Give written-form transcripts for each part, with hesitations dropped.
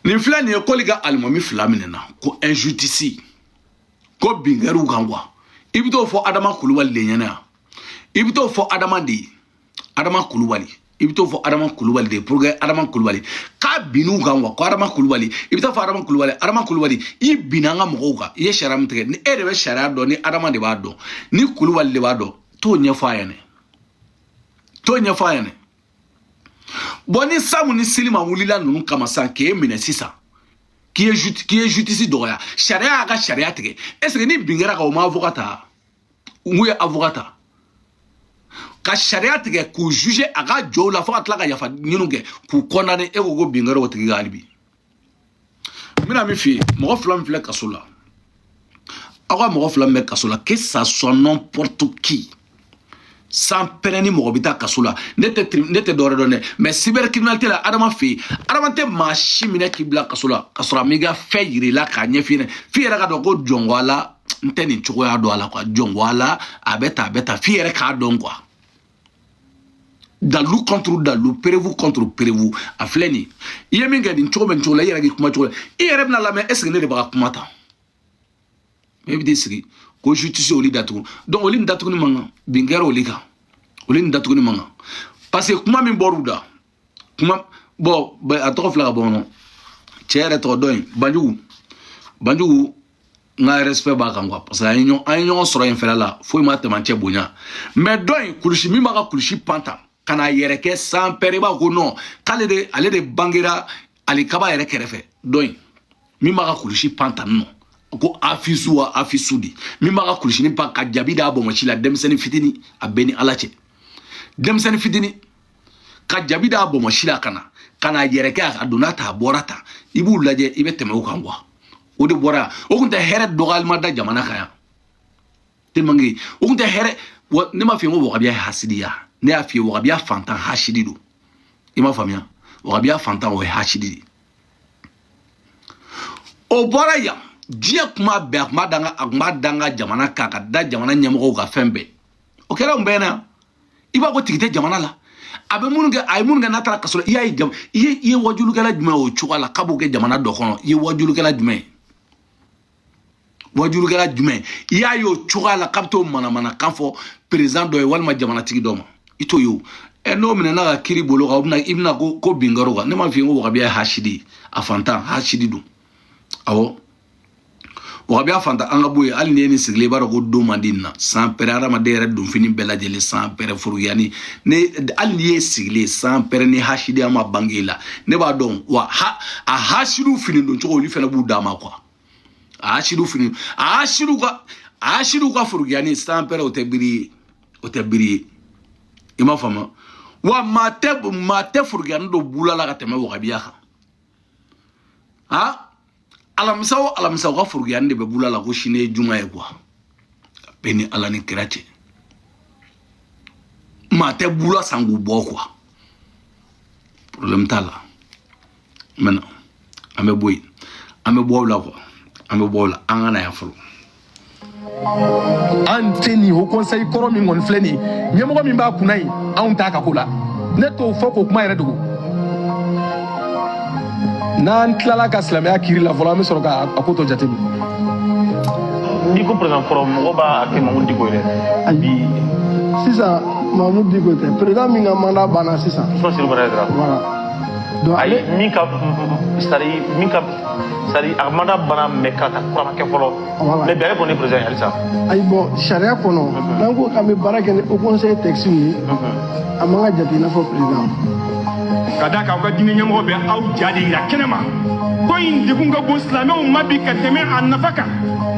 Nin filɛ nin ye, k'olu ka alimami fila minɛna ko injustice, ko bin kɛr'u kan quoi. I bɛ t'o fɔ Adama Kulubali de ɲɛna yan. I bɛ t'o fɔ Adama de ye, Adama Kulubali. I bɛ t'o fɔ Adama Kulubali de ye pour que Adama Kulubali k'a binn'u kan quoi. Ko Adama Kulubali, i bɛ taa fɔ Adama Kulubali, Adama Kulubali, i binna an ka mɔgɔw kan. I ye sariya min tigɛ, ni e de bɛ sariya dɔn, ni Adama de b'a dɔn, ni Kulubali de b'a dɔn, t'o ɲɛfɔ a ɲɛna, t'o ɲɛfɔ a ɲɛna. Bon, ni Samu ni Silima wulila ninnu kama sisan k'e minɛ sisan, k'i ye justice dɔgɔya, sariya y'a ka sariya tigɛ. Est ce que ni bin kɛra kan, o ma avocat ta? N ye avocat ta ka sariya tigɛ k'u juger a ka jɔw la fo ka tila ka yafa ɲini kɛ k'u condamner. E ko ko bin kɛra o tigi kan hali bi. N bɛna min f'i ye, mɔgɔ fila min filɛ kaso la, aw ka mɔgɔ fila min bɛ kaso la, que ça soit n'importe qui, sans pɛrɛn ni mɔgɔ bɛ taa kaso la, ne tɛ dɔwɛrɛ dɔn dɛ, mais cybercriminalité la, Adama fɛ yen, Adama tɛ maa si minɛ k'i bila kaso la ka sɔrɔ a m'i ka fɛn yir'i la k'a ɲɛf'i ɲɛna, f'i yɛrɛ ka dɔn ko jɔnko ala n tɛ nin cogoya dɔn a la quoi. Jɔnko ala, a bɛ tan, a bɛ tan, f'i yɛrɛ k'a dɔn quoi. Dalu contre dalu, preuve contre preuve. A filɛ nin i ye min kɛ nin cogo bɛ nin cogo la, i yɛrɛ k'i kuma cogo la, i yɛrɛ bɛna lamɛn. Est ce que ne de bɛ ka kuma tan? E bɛ t'i sigi ko justice olu datugu. Donc olu ni datuguni man kan, bin kɛra olu kan, olu ni datuguni man kan, parce que kuma min bɔr'u da, kuma bon, a tɔgɔ filɛ ka bɔ kɔnɔ, cɛ yɛrɛ tɔgɔ dɔ in, Banjugu. Banjugu, n ka respect b'a kan quoi, parce que an ye ɲɔgɔn sɔrɔ yen fɛrɛ la, foyi ma tɛmɛ an cɛ bonya. Mais dɔ in kulusi min b'a ka kulusi pan tan ka n'a yɛrɛ kɛ sans père, i b'a ko non, k'ale de, ale de bangera alikaba yɛrɛ kɛrɛfɛ. Dɔ in min b'a ka kulusi pan tan nɔ ko afisu wa afisu de, min b'a ka kulusini pan ka jabi d'a bɔnbɔsi la, denmisɛnnin fitinin, a bɛɛ ni Ala cɛ, denmisɛnnin fitinin ka jabi d'a bɔnbɔsi la ka na yɛrɛ kɛ, a donna ta, a bɔra ta, i b'u lajɛ, i bɛ tɛmɛ o kan quoi. O de bɔra yan. O kun tɛ hɛrɛ dɔgɔyalima da jamana kan yan tellement que o kun tɛ hɛrɛ wa. Ne m'a f'i ye ko wagabiya ye hasidiya, ne y'a f'i ye wagabiya fantan hasidi don. I m'a faamuya? Wagabiya fantan, o ye hasidi de. O bɔra yan, diɲɛ kuma bɛɛ, a kun b'a dan ka, a kun b'a dan ka jamana kan, ka da jamana ɲɛmɔgɔw ka fɛn bɛɛ. O kɛra mun bɛɛ na? I b'a ko tigi tɛ jamana la. A bɛ minnu kɛ, a ye minnu kɛ n'a taara kaso la, i y'a ye jam, i ye wajulukɛla jumɛn o cogoya la k'a b'o kɛ jamana dɔ kɔnɔ? I ye wajulukɛla jumɛn ye? Wajulukɛla jumɛn i y'a ye o cogoya la k'a bɛ t'o manamanakan fɔ président dɔ ye walima jamanatigi dɔ ma? I t'o ye o. Ɛ, n'o minɛna ka kiiri bolo kan, o bɛna, i bɛna ko bin kɛr'o kan. Ne m'a f'i ye ko wagabiya ye hasidi ye, a fantan hasidi don. Awɔ, wagabiya fantan. An ka bɔ yen. Hali ni ye nin sigilen, i b'a dɔn ko don man di nin na sans père. Hadamaden yɛrɛ donfini bɛɛ lajɛlen sans père furuyani ne, hali n'i ye sigilen sans père, ni hasidiya ma bange i la, ne b'a dɔn wa. Ha, a hasidiw fini don cogo, olu fana b'u d'a ma quoi. A hasidiw fini, a hasidiw ka furuyani sans père, o tɛ biri ye, o tɛ biri ye. I m'a faamu wa? Maa tɛ furuyani don bula la ka tɛmɛ wagabiya kan. Ha, alamisa o alamisa, u ka furuyani de bɛ bula la ko sini ye juma ye quoi. A bɛɛ ni Ala ni kira cɛ, maa tɛ bula san k'u bɔ quoi. Problème t'a la. Maintenant, an bɛ bɔ yen, an bɛ bɔ o la quoi, an bɛ bɔ o la, an ka na yan fɔlɔ. An tɛ nin haut conseil kɔrɔ min kɔni filɛ nin ye, ɲɛmɔgɔ min b'a kunna yen, anw t'a ka ko la. Ne t'o fɔ k'o kuma yɛrɛ dogo. N'an tilala ka silamɛya kiiri la fɔlɔ, an bɛ sɔrɔ ka a ko tɔ jateminɛ. N'i ko président kɔrɔ, mɔgɔ b'a kɛ Mamudu Diko ye dɛ. Ayi, sisan Mamudu Diko tɛ président min ka mandat banna sisan. Ousmane Seydou Bara Haïdara. Voilà, donc ayi ale min ka, c'est à dire min ka, c'est à dire a ka mandat banna, mais ka taa kura ma kɛ fɔlɔ. Voilà. Mais bi ale kɔni ye président ye halisa. Ayi, bon, sariya kɔnɔ, n'an ko k'an bɛ baara kɛ ni haut conseil texte ye, a man ka jate i n'a fɔ président. Ka d'a kan aw ka diinɛ ɲɛmɔgɔ bɛ aw ja de yira kɛnɛ ma ko in degun ka bon silamɛw ma bi ka tɛmɛ a nafa kan.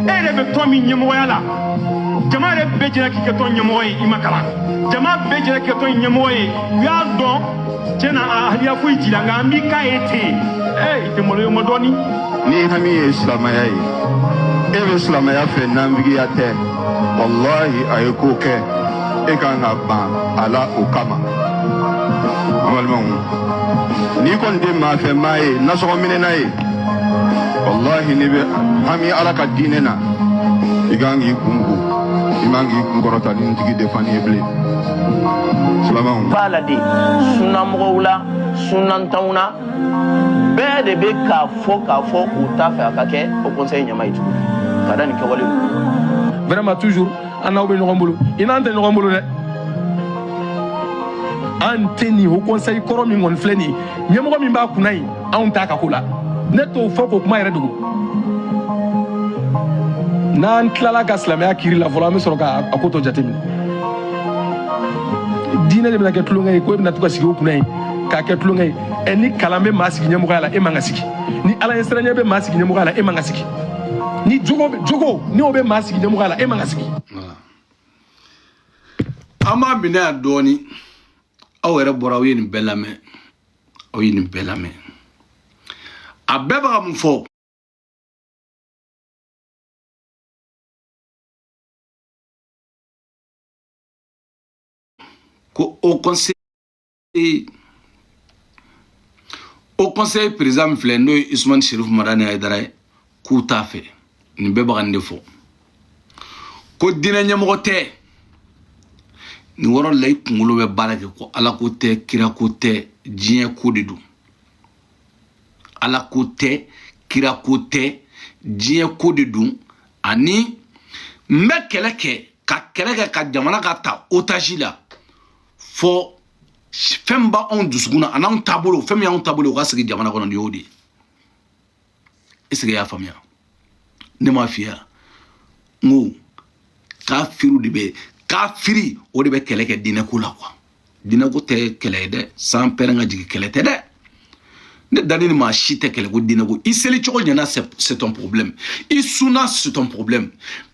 E yɛrɛ bɛ tɔn min ɲɛmɔgɔya la, jama yɛrɛ bɛɛ jɛra k'i kɛ tɔn ɲɛmɔgɔ ye, i ma kalan, jama bɛɛ jɛra k'i kɛ tɔn ɲɛmɔgɔ ye, u y'a dɔn tiɲɛ na, a haliya foyi t'i la, nka an b'i k'a ye ten. Ɛ, i tɛ maloya ma dɔɔni. Ni hami ye silamɛya ye, e bɛ silamɛya fɛ, nanfigiya tɛ, walahi, a ye ko kɛ, e kan ka ban a la o kama. An balimaw, n'i kɔni tɛ maa fɛ maa ye, nasɔngɔ minɛna ye, walahi, n'i bɛ hami Ala ka diinɛ na, i kan k'i kun ko, i man k'i kun kɔrɔta ni n tigi defani ye bilen, silamɛw. B'a la de, sunnamɔgɔw la, sunnantanw na. Bɛɛ de bɛ k'a fɔ k'a fɔ u t'a fɛ a ka kɛ haut conseil ɲɛmaa ye tuguni ka da nin kɛwale ninnu. Vraiment, toujours an n'aw bɛ ɲɔgɔn bolo, i n'an tɛ ɲɔgɔn bolo dɛ. An tɛ nin haut conseil kɔrɔ min kɔni filɛ nin ye, ɲɛmɔgɔ min b'a kunna yen, anw t'a ka ko la. Ne t'o fɔ k'o kuma yɛrɛ dogo. N'an tilala ka silamɛya kiiri la fɔlɔ, an bɛ sɔrɔ ka a ko tɔ jateminɛ. Diinɛ de bɛna kɛ tulonkɛ ye, ko e bɛna to ka sigi o kunna yen k'a kɛ tulonkɛ ye. Ɛ, ni kalan bɛ maa sigi ɲɛmɔgɔya la, e man ka sigi. Ni ala ɲɛsiranɲɛ bɛ maa sigi ɲɛmɔgɔya la, e man ka sigi. Ni jogo ni o bɛ maa sigi ɲɛmɔgɔya la, e man ka sigi. An b'a minɛ yan dɔɔni. Aw yɛrɛ bɔra, aw ye nin bɛɛ lamɛn, aw ye nin bɛɛ lamɛn. A bɛɛ bɛ ka mun fɔ? Ko haut conseil président min filɛ, n'o ye Usumani Serif Madani Hayidara ye, k'u t'a fɛ. Nin bɛɛ bɛ ka nin de fɔ, ko diinɛ ɲɛmɔgɔ tɛ. Nin yɔrɔ la, i kunkolo bɛ baara kɛ, ko ala ko tɛ, kira ko tɛ, diɲɛ ko de don. Ala ko tɛ, kira ko tɛ, diɲɛ ko de don. Ani n bɛ kɛlɛ kɛ, ka kɛlɛ kɛ ka jamana ka ta otage la, fɔ fɛn b'anw dusukun na, a n'anw taabolo, fɛn min y'anw taabolo, o ka sigi jamana kɔnɔ. Nin y'o de ye. Est ce que i y'a faamuya? Ne m'a f'i ye, n ko kafiriw de bɛ, kafiri o de bɛ kɛlɛ kɛ diinɛko la quoi. Diinɛko tɛ kɛlɛ ye dɛ, san pɛrɛn ka jigin, kɛlɛ tɛ dɛ. Ne danni ni maa si tɛ kɛlɛ ko diinɛko. I seli cogo ɲɛna, c'est ton problème. I sunna, c'est ton problème.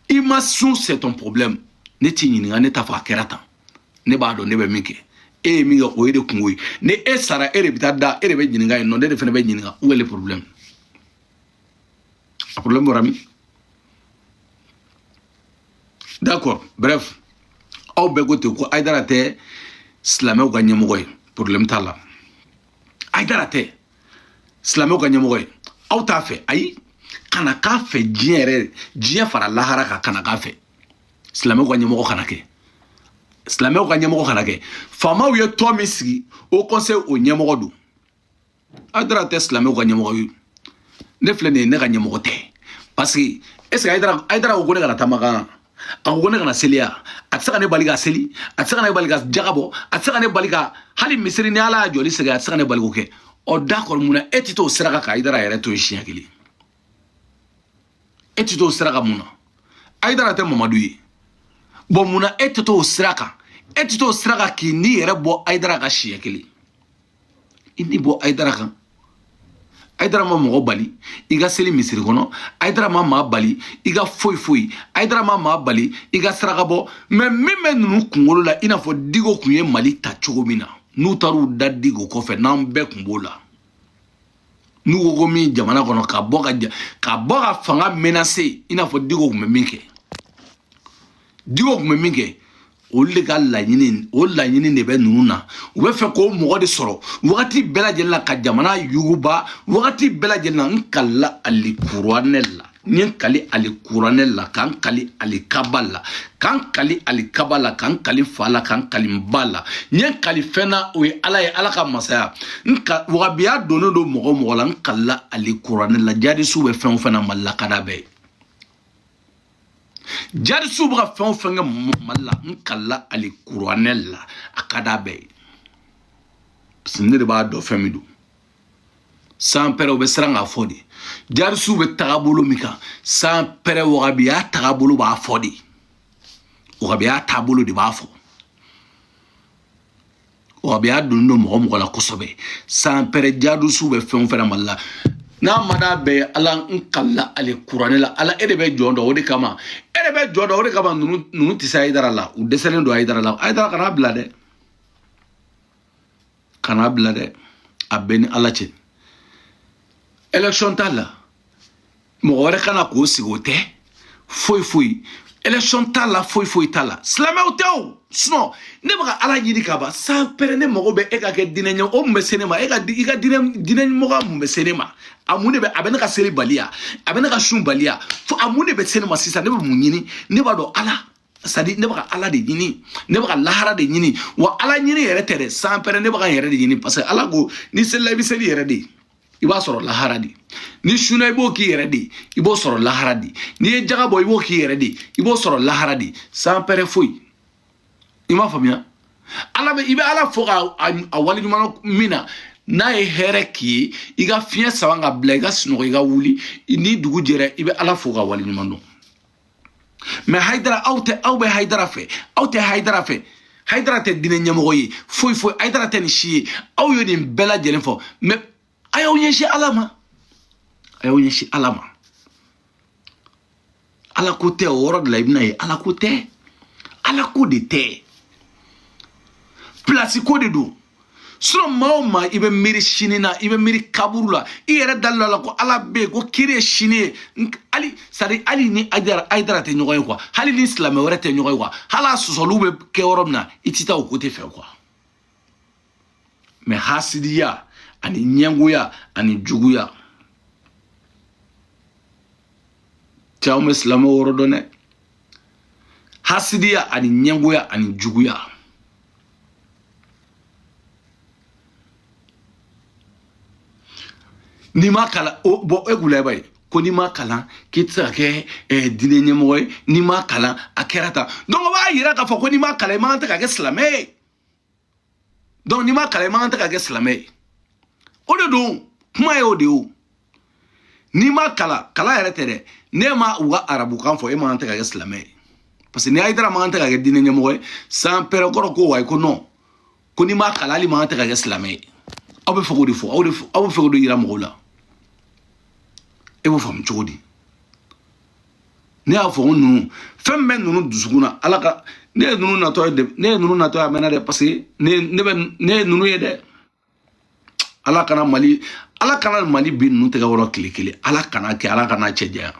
I ma sun, c'est ton problème. Ne t'i ɲininka, ne t'a fɔ a kɛra tan. Ne b'a dɔn ne bɛ min kɛ, e ye min kɛ, o ye de kungo ye. Ni e sara, e de bɛ taa da, e de bɛ ɲininka yen nɔ, ne de fana bɛ ɲininka. Où est le problème? A problème bɔra min? D'accord, bref, aw bɛɛ ko ten ko Hayidara tɛ silamɛw ka ɲɛmɔgɔ ye. Problème t'a la, Hayidara tɛ silamɛw ka ɲɛmɔgɔ ye, aw t'a fɛ. Ayi, kana k'a fɛ diɲɛ yɛrɛ, diɲɛ fara lahara kan, kana k'a fɛ silamɛw ka ɲɛmɔgɔ kana kɛ, silamɛw ka ɲɛmɔgɔ kana kɛ. Faamaw ye tɔn min sigi, haut conseil, o ɲɛmɔgɔ don. Hayidara tɛ silamɛw ka ɲɛmɔgɔ ye. Ne filɛ nin ye, ne ka ɲɛmɔgɔ tɛ, parce que est ce que Hayidara ko ko ne kana taa Makan, a ko ko ne kana seliya, a tɛ se ka ne bali ka seli, a tɛ se ka ne bali ka jaga bɔ, a tɛ se ka ne bali ka hali misiri, ni Ala y'a jɔli sɛgɛn, a tɛ se ka ne bali k'o kɛ. Ɔ d'accord, mun na e tɛ t'o sira kan ka Hayidara yɛrɛ to yen siɲɛ kelen? E tɛ t'o sira kan mun na? Hayidara tɛ Mamadu ye. Bon, mun na e tɛ t'o sira kan? E tɛ t'o sira kan k'i ni yɛrɛ bɔ Hayidara kan siɲɛ kelen? I ni bɔ Hayidara kan. Hayidara ma mɔgɔ bali i ka seli misiri kɔnɔ, Hayidara ma maa bali i ka foyi foyi, Hayidara ma maa bali i ka saraka bɔ. Mais min bɛ ninnu kunkolo la, i n'a fɔ Diko kun ye Mali ta cogo min na, n'u taar'u da Diko kɔfɛ, n'an bɛɛ kun b'o la, n'u ko ko min jamana kɔnɔ ka bɔ ka fanga menacer, i n'a fɔ Diko kun bɛ min kɛ, Diko kun bɛ min kɛ, olu de ka laɲini, o laɲini de bɛ ninnu na. U bɛ fɛ k'o mɔgɔ de sɔrɔ wagati bɛɛ lajɛlen na ka jamana yuguba wagati bɛɛ lajɛlen na. N kalila alikuranɛ la, n ye n kali alikuranɛ la, k'an kali alikaba la, k'an kali alikaba la, k'an kali fa la, k'an kali n ba la. N ye n kali fɛn na, o ye Ala ye, Ala ka masaya. N ka wagabiya donnen don mɔgɔ o mɔgɔ la, n kalila alikuranɛ la, jadisiw bɛ fɛn o fɛn na Mali la, ka d'a bɛɛ ye. Jadisiw bɛ ka fɛn o fɛn kɛ Mali la, n kalila alikuranɛ la, a ka d'a bɛɛ ye, parce que ne de b'a dɔn fɛn min don. San pɛrɛ, u bɛ siran k'a fɔ de. Jadisiw bɛ tagabolo min kan, san pɛrɛ, wagabiya tagabolo b'a fɔ de, wagabiya taabolo de b'a fɔ. Wagabiya donnen don mɔgɔ mɔgɔ la kosɛbɛ. San pɛrɛ, jadisiw bɛ fɛn o fɛn na Mali la, n'a ma d'a bɛɛ ye, Ala, n kalila ale kuranɛ la, Ala, e de bɛ jɔn dɔn, o de kama e de bɛ jɔn dɔn, o de kama ninnu tɛ se Hayidara la, u dɛsɛlen don Hayidara la. Hayidara kana bila dɛ, kana bila dɛ, a bɛɛ ni Ala cɛ. Élection t'a la, mɔgɔ wɛrɛ kana k'o sigi, o tɛ foyi foyi. Élection t'a la, foyi foyi t'a la, silamɛw tɛ o. Sinon ne bɛ ka Ala ɲini ka ban san pɛrɛ, ne mago bɛ e ka kɛ diinɛ ɲɛ o mun bɛ se ne ma? E ka i ka diinɛ ɲɛmɔgɔya mun bɛ se ne ma? A mun de bɛ a bɛ ne ka seli baliya, a bɛ ne ka sun baliya, fo a mun de bɛ se ne ma sisan? Ne bɛ mun ɲini? Ne b'a dɔn Ala, c'est à dire ne bɛ ka Ala de ɲini, ne bɛ ka lahara de ɲini. Wa Ala ɲini yɛrɛ tɛ dɛ, san pɛrɛ, ne bɛ ka n yɛrɛ de ɲini, parce que Ala ko ni selila, i bɛ seli yɛrɛ de ye. I b'a sɔrɔ lahara de. Ni sunna, i b'o k'i yɛrɛ de, i b'o sɔrɔ lahara de. N'i ye jaga bɔ, i b'o k'i yɛrɛ de, i b'o sɔrɔ lahara de, sans pɛrɛ foyi. I m'a faamuya? Ala bɛ, i bɛ Ala fo ka a waleɲuman min na, n'a ye hɛrɛ k'i ye, i ka fiɲɛ sama ka bila, i ka sunɔgɔ, i ka wuli, ni dugu jɛra, i bɛ Ala fo ka waleɲuman dɔn. Mais Hayidara, aw tɛ, aw bɛ Hayidara fɛ, aw tɛ Hayidara fɛ. Hayidara tɛ diinɛ ɲɛmɔgɔ ye foyi foyi, Hayidara tɛ nin si ye. Aw ye nin bɛɛ lajɛlen fɔ, mais a y'aw ɲɛsin Ala ma, a y'aw ɲɛsin Ala ma. Ala ko tɛ, o yɔrɔ de la i bɛna ye Ala ko tɛ, Ala ko de tɛ, pilasi ko de don. Sinon maa o maa, i bɛ miiri sini na, i bɛ miiri kaburu la, i yɛrɛ dalen la ko Ala bɛ yen, ko kiri ye sini ye. Hali, c'est à dire, hali ni Hayidara tɛ ɲɔgɔn ye quoi, hali ni silamɛ wɛrɛ tɛ ɲɔgɔn ye quoi, hali a sɔsɔliw bɛ kɛ yɔrɔ min na, i ti taa o côté fɛ quoi. Mais hasidiya ani ɲɛngoya ani juguya cɛ, anw bɛ silamɛw yɔrɔ dɔn dɛ. Hasidiya ani ɲɛngoya ani juguya. N'i ma kalan o bɔn, e k'u lajɛ ye ko n'i ma kalan k'i tɛ se ka kɛ diinɛ ɲɛmɔgɔ ye. N'i ma kalan, a kɛra tan. Donc o b'a yira k'a fɔ ko n'i ma kalan, i man kan tɛ ka kɛ silamɛ ye. Donc n'i ma kalan, i man kan tɛ ka kɛ silamɛ ye. O de don, kuma ye o de ye. O n'i ma kalan, kalan yɛrɛ tɛ dɛ, n'e ma u ka arabukan fɔ, e man kan tɛ ka kɛ silamɛ ye. Parce que ni Hayidara man kan tɛ ka kɛ diinɛ ɲɛmɔgɔ ye, san pɛrɛkɔrɔ ko wayi, ko non, ko n'i ma kalan, hali man kan tɛ ka kɛ silamɛ ye. Aw bɛ fɛ k'o de fɔ, aw bɛ fɛ k'o de yira mɔgɔw la. E b'o faamu cogo di? Ne y'a fɔ ko ninnu, fɛn min bɛ ninnu dusukun na, Ala ka ne ye ninnu natɔ ye, ne ye ninnu natɔ ye, a mɛnna dɛ. Parce que ne bɛ, ne ye ninnu ye dɛ. Ala kana Mali, Ala kana Mali bin ninnu tɛgɛ kɔrɔ tile kelen. Ala kana kɛ, Ala kana cɛ janya.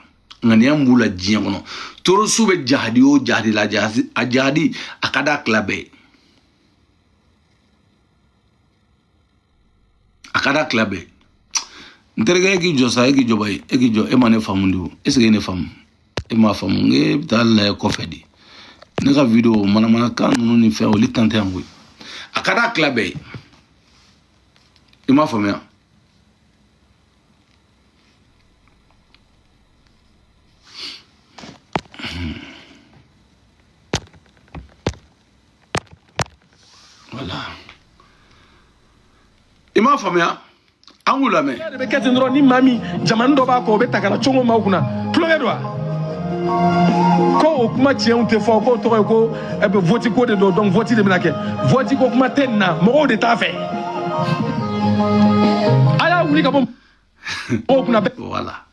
Ŋaniya min b'u la diɲɛ kɔnɔ, torosu bɛ jahadi o jahadi la, a jahadi a ka d'a tila bɛɛ ye, a ka d'a tila bɛɛ ye. N terikɛ, e k'i jɔ sa, e k'i jɔ ba ye, e k'i jɔ. E ma ne faamu de o? Est ce que e ne faamu? E m'a faamu. N k'e bɛ taa lajɛ kɔfɛ de. Ne ka video manamanakan ninnu ni fɛn, olu tan tɛ yan koyi. A ka d'a tila bɛɛ ye. I m'a faamuya? Voilà, i m'a faamuya? An k'u lamɛn. De bɛ kɛ ten dɔrɔn, ni maa min jamana dɔ b'a kɔ, o bɛ ta ka na cogo maaw kunna, tulonkɛ don wa? Ko o kuma tiɲɛw tɛ fɔ, k'o tɔgɔ ye ko ɛ bɛ vote ko de don. Donc vote de bɛna kɛ, vote ko kuma tɛ nin na, mɔgɔw de t'a fɛ. A y'a wuli ka bɔ mɔgɔw kunna. Voilà,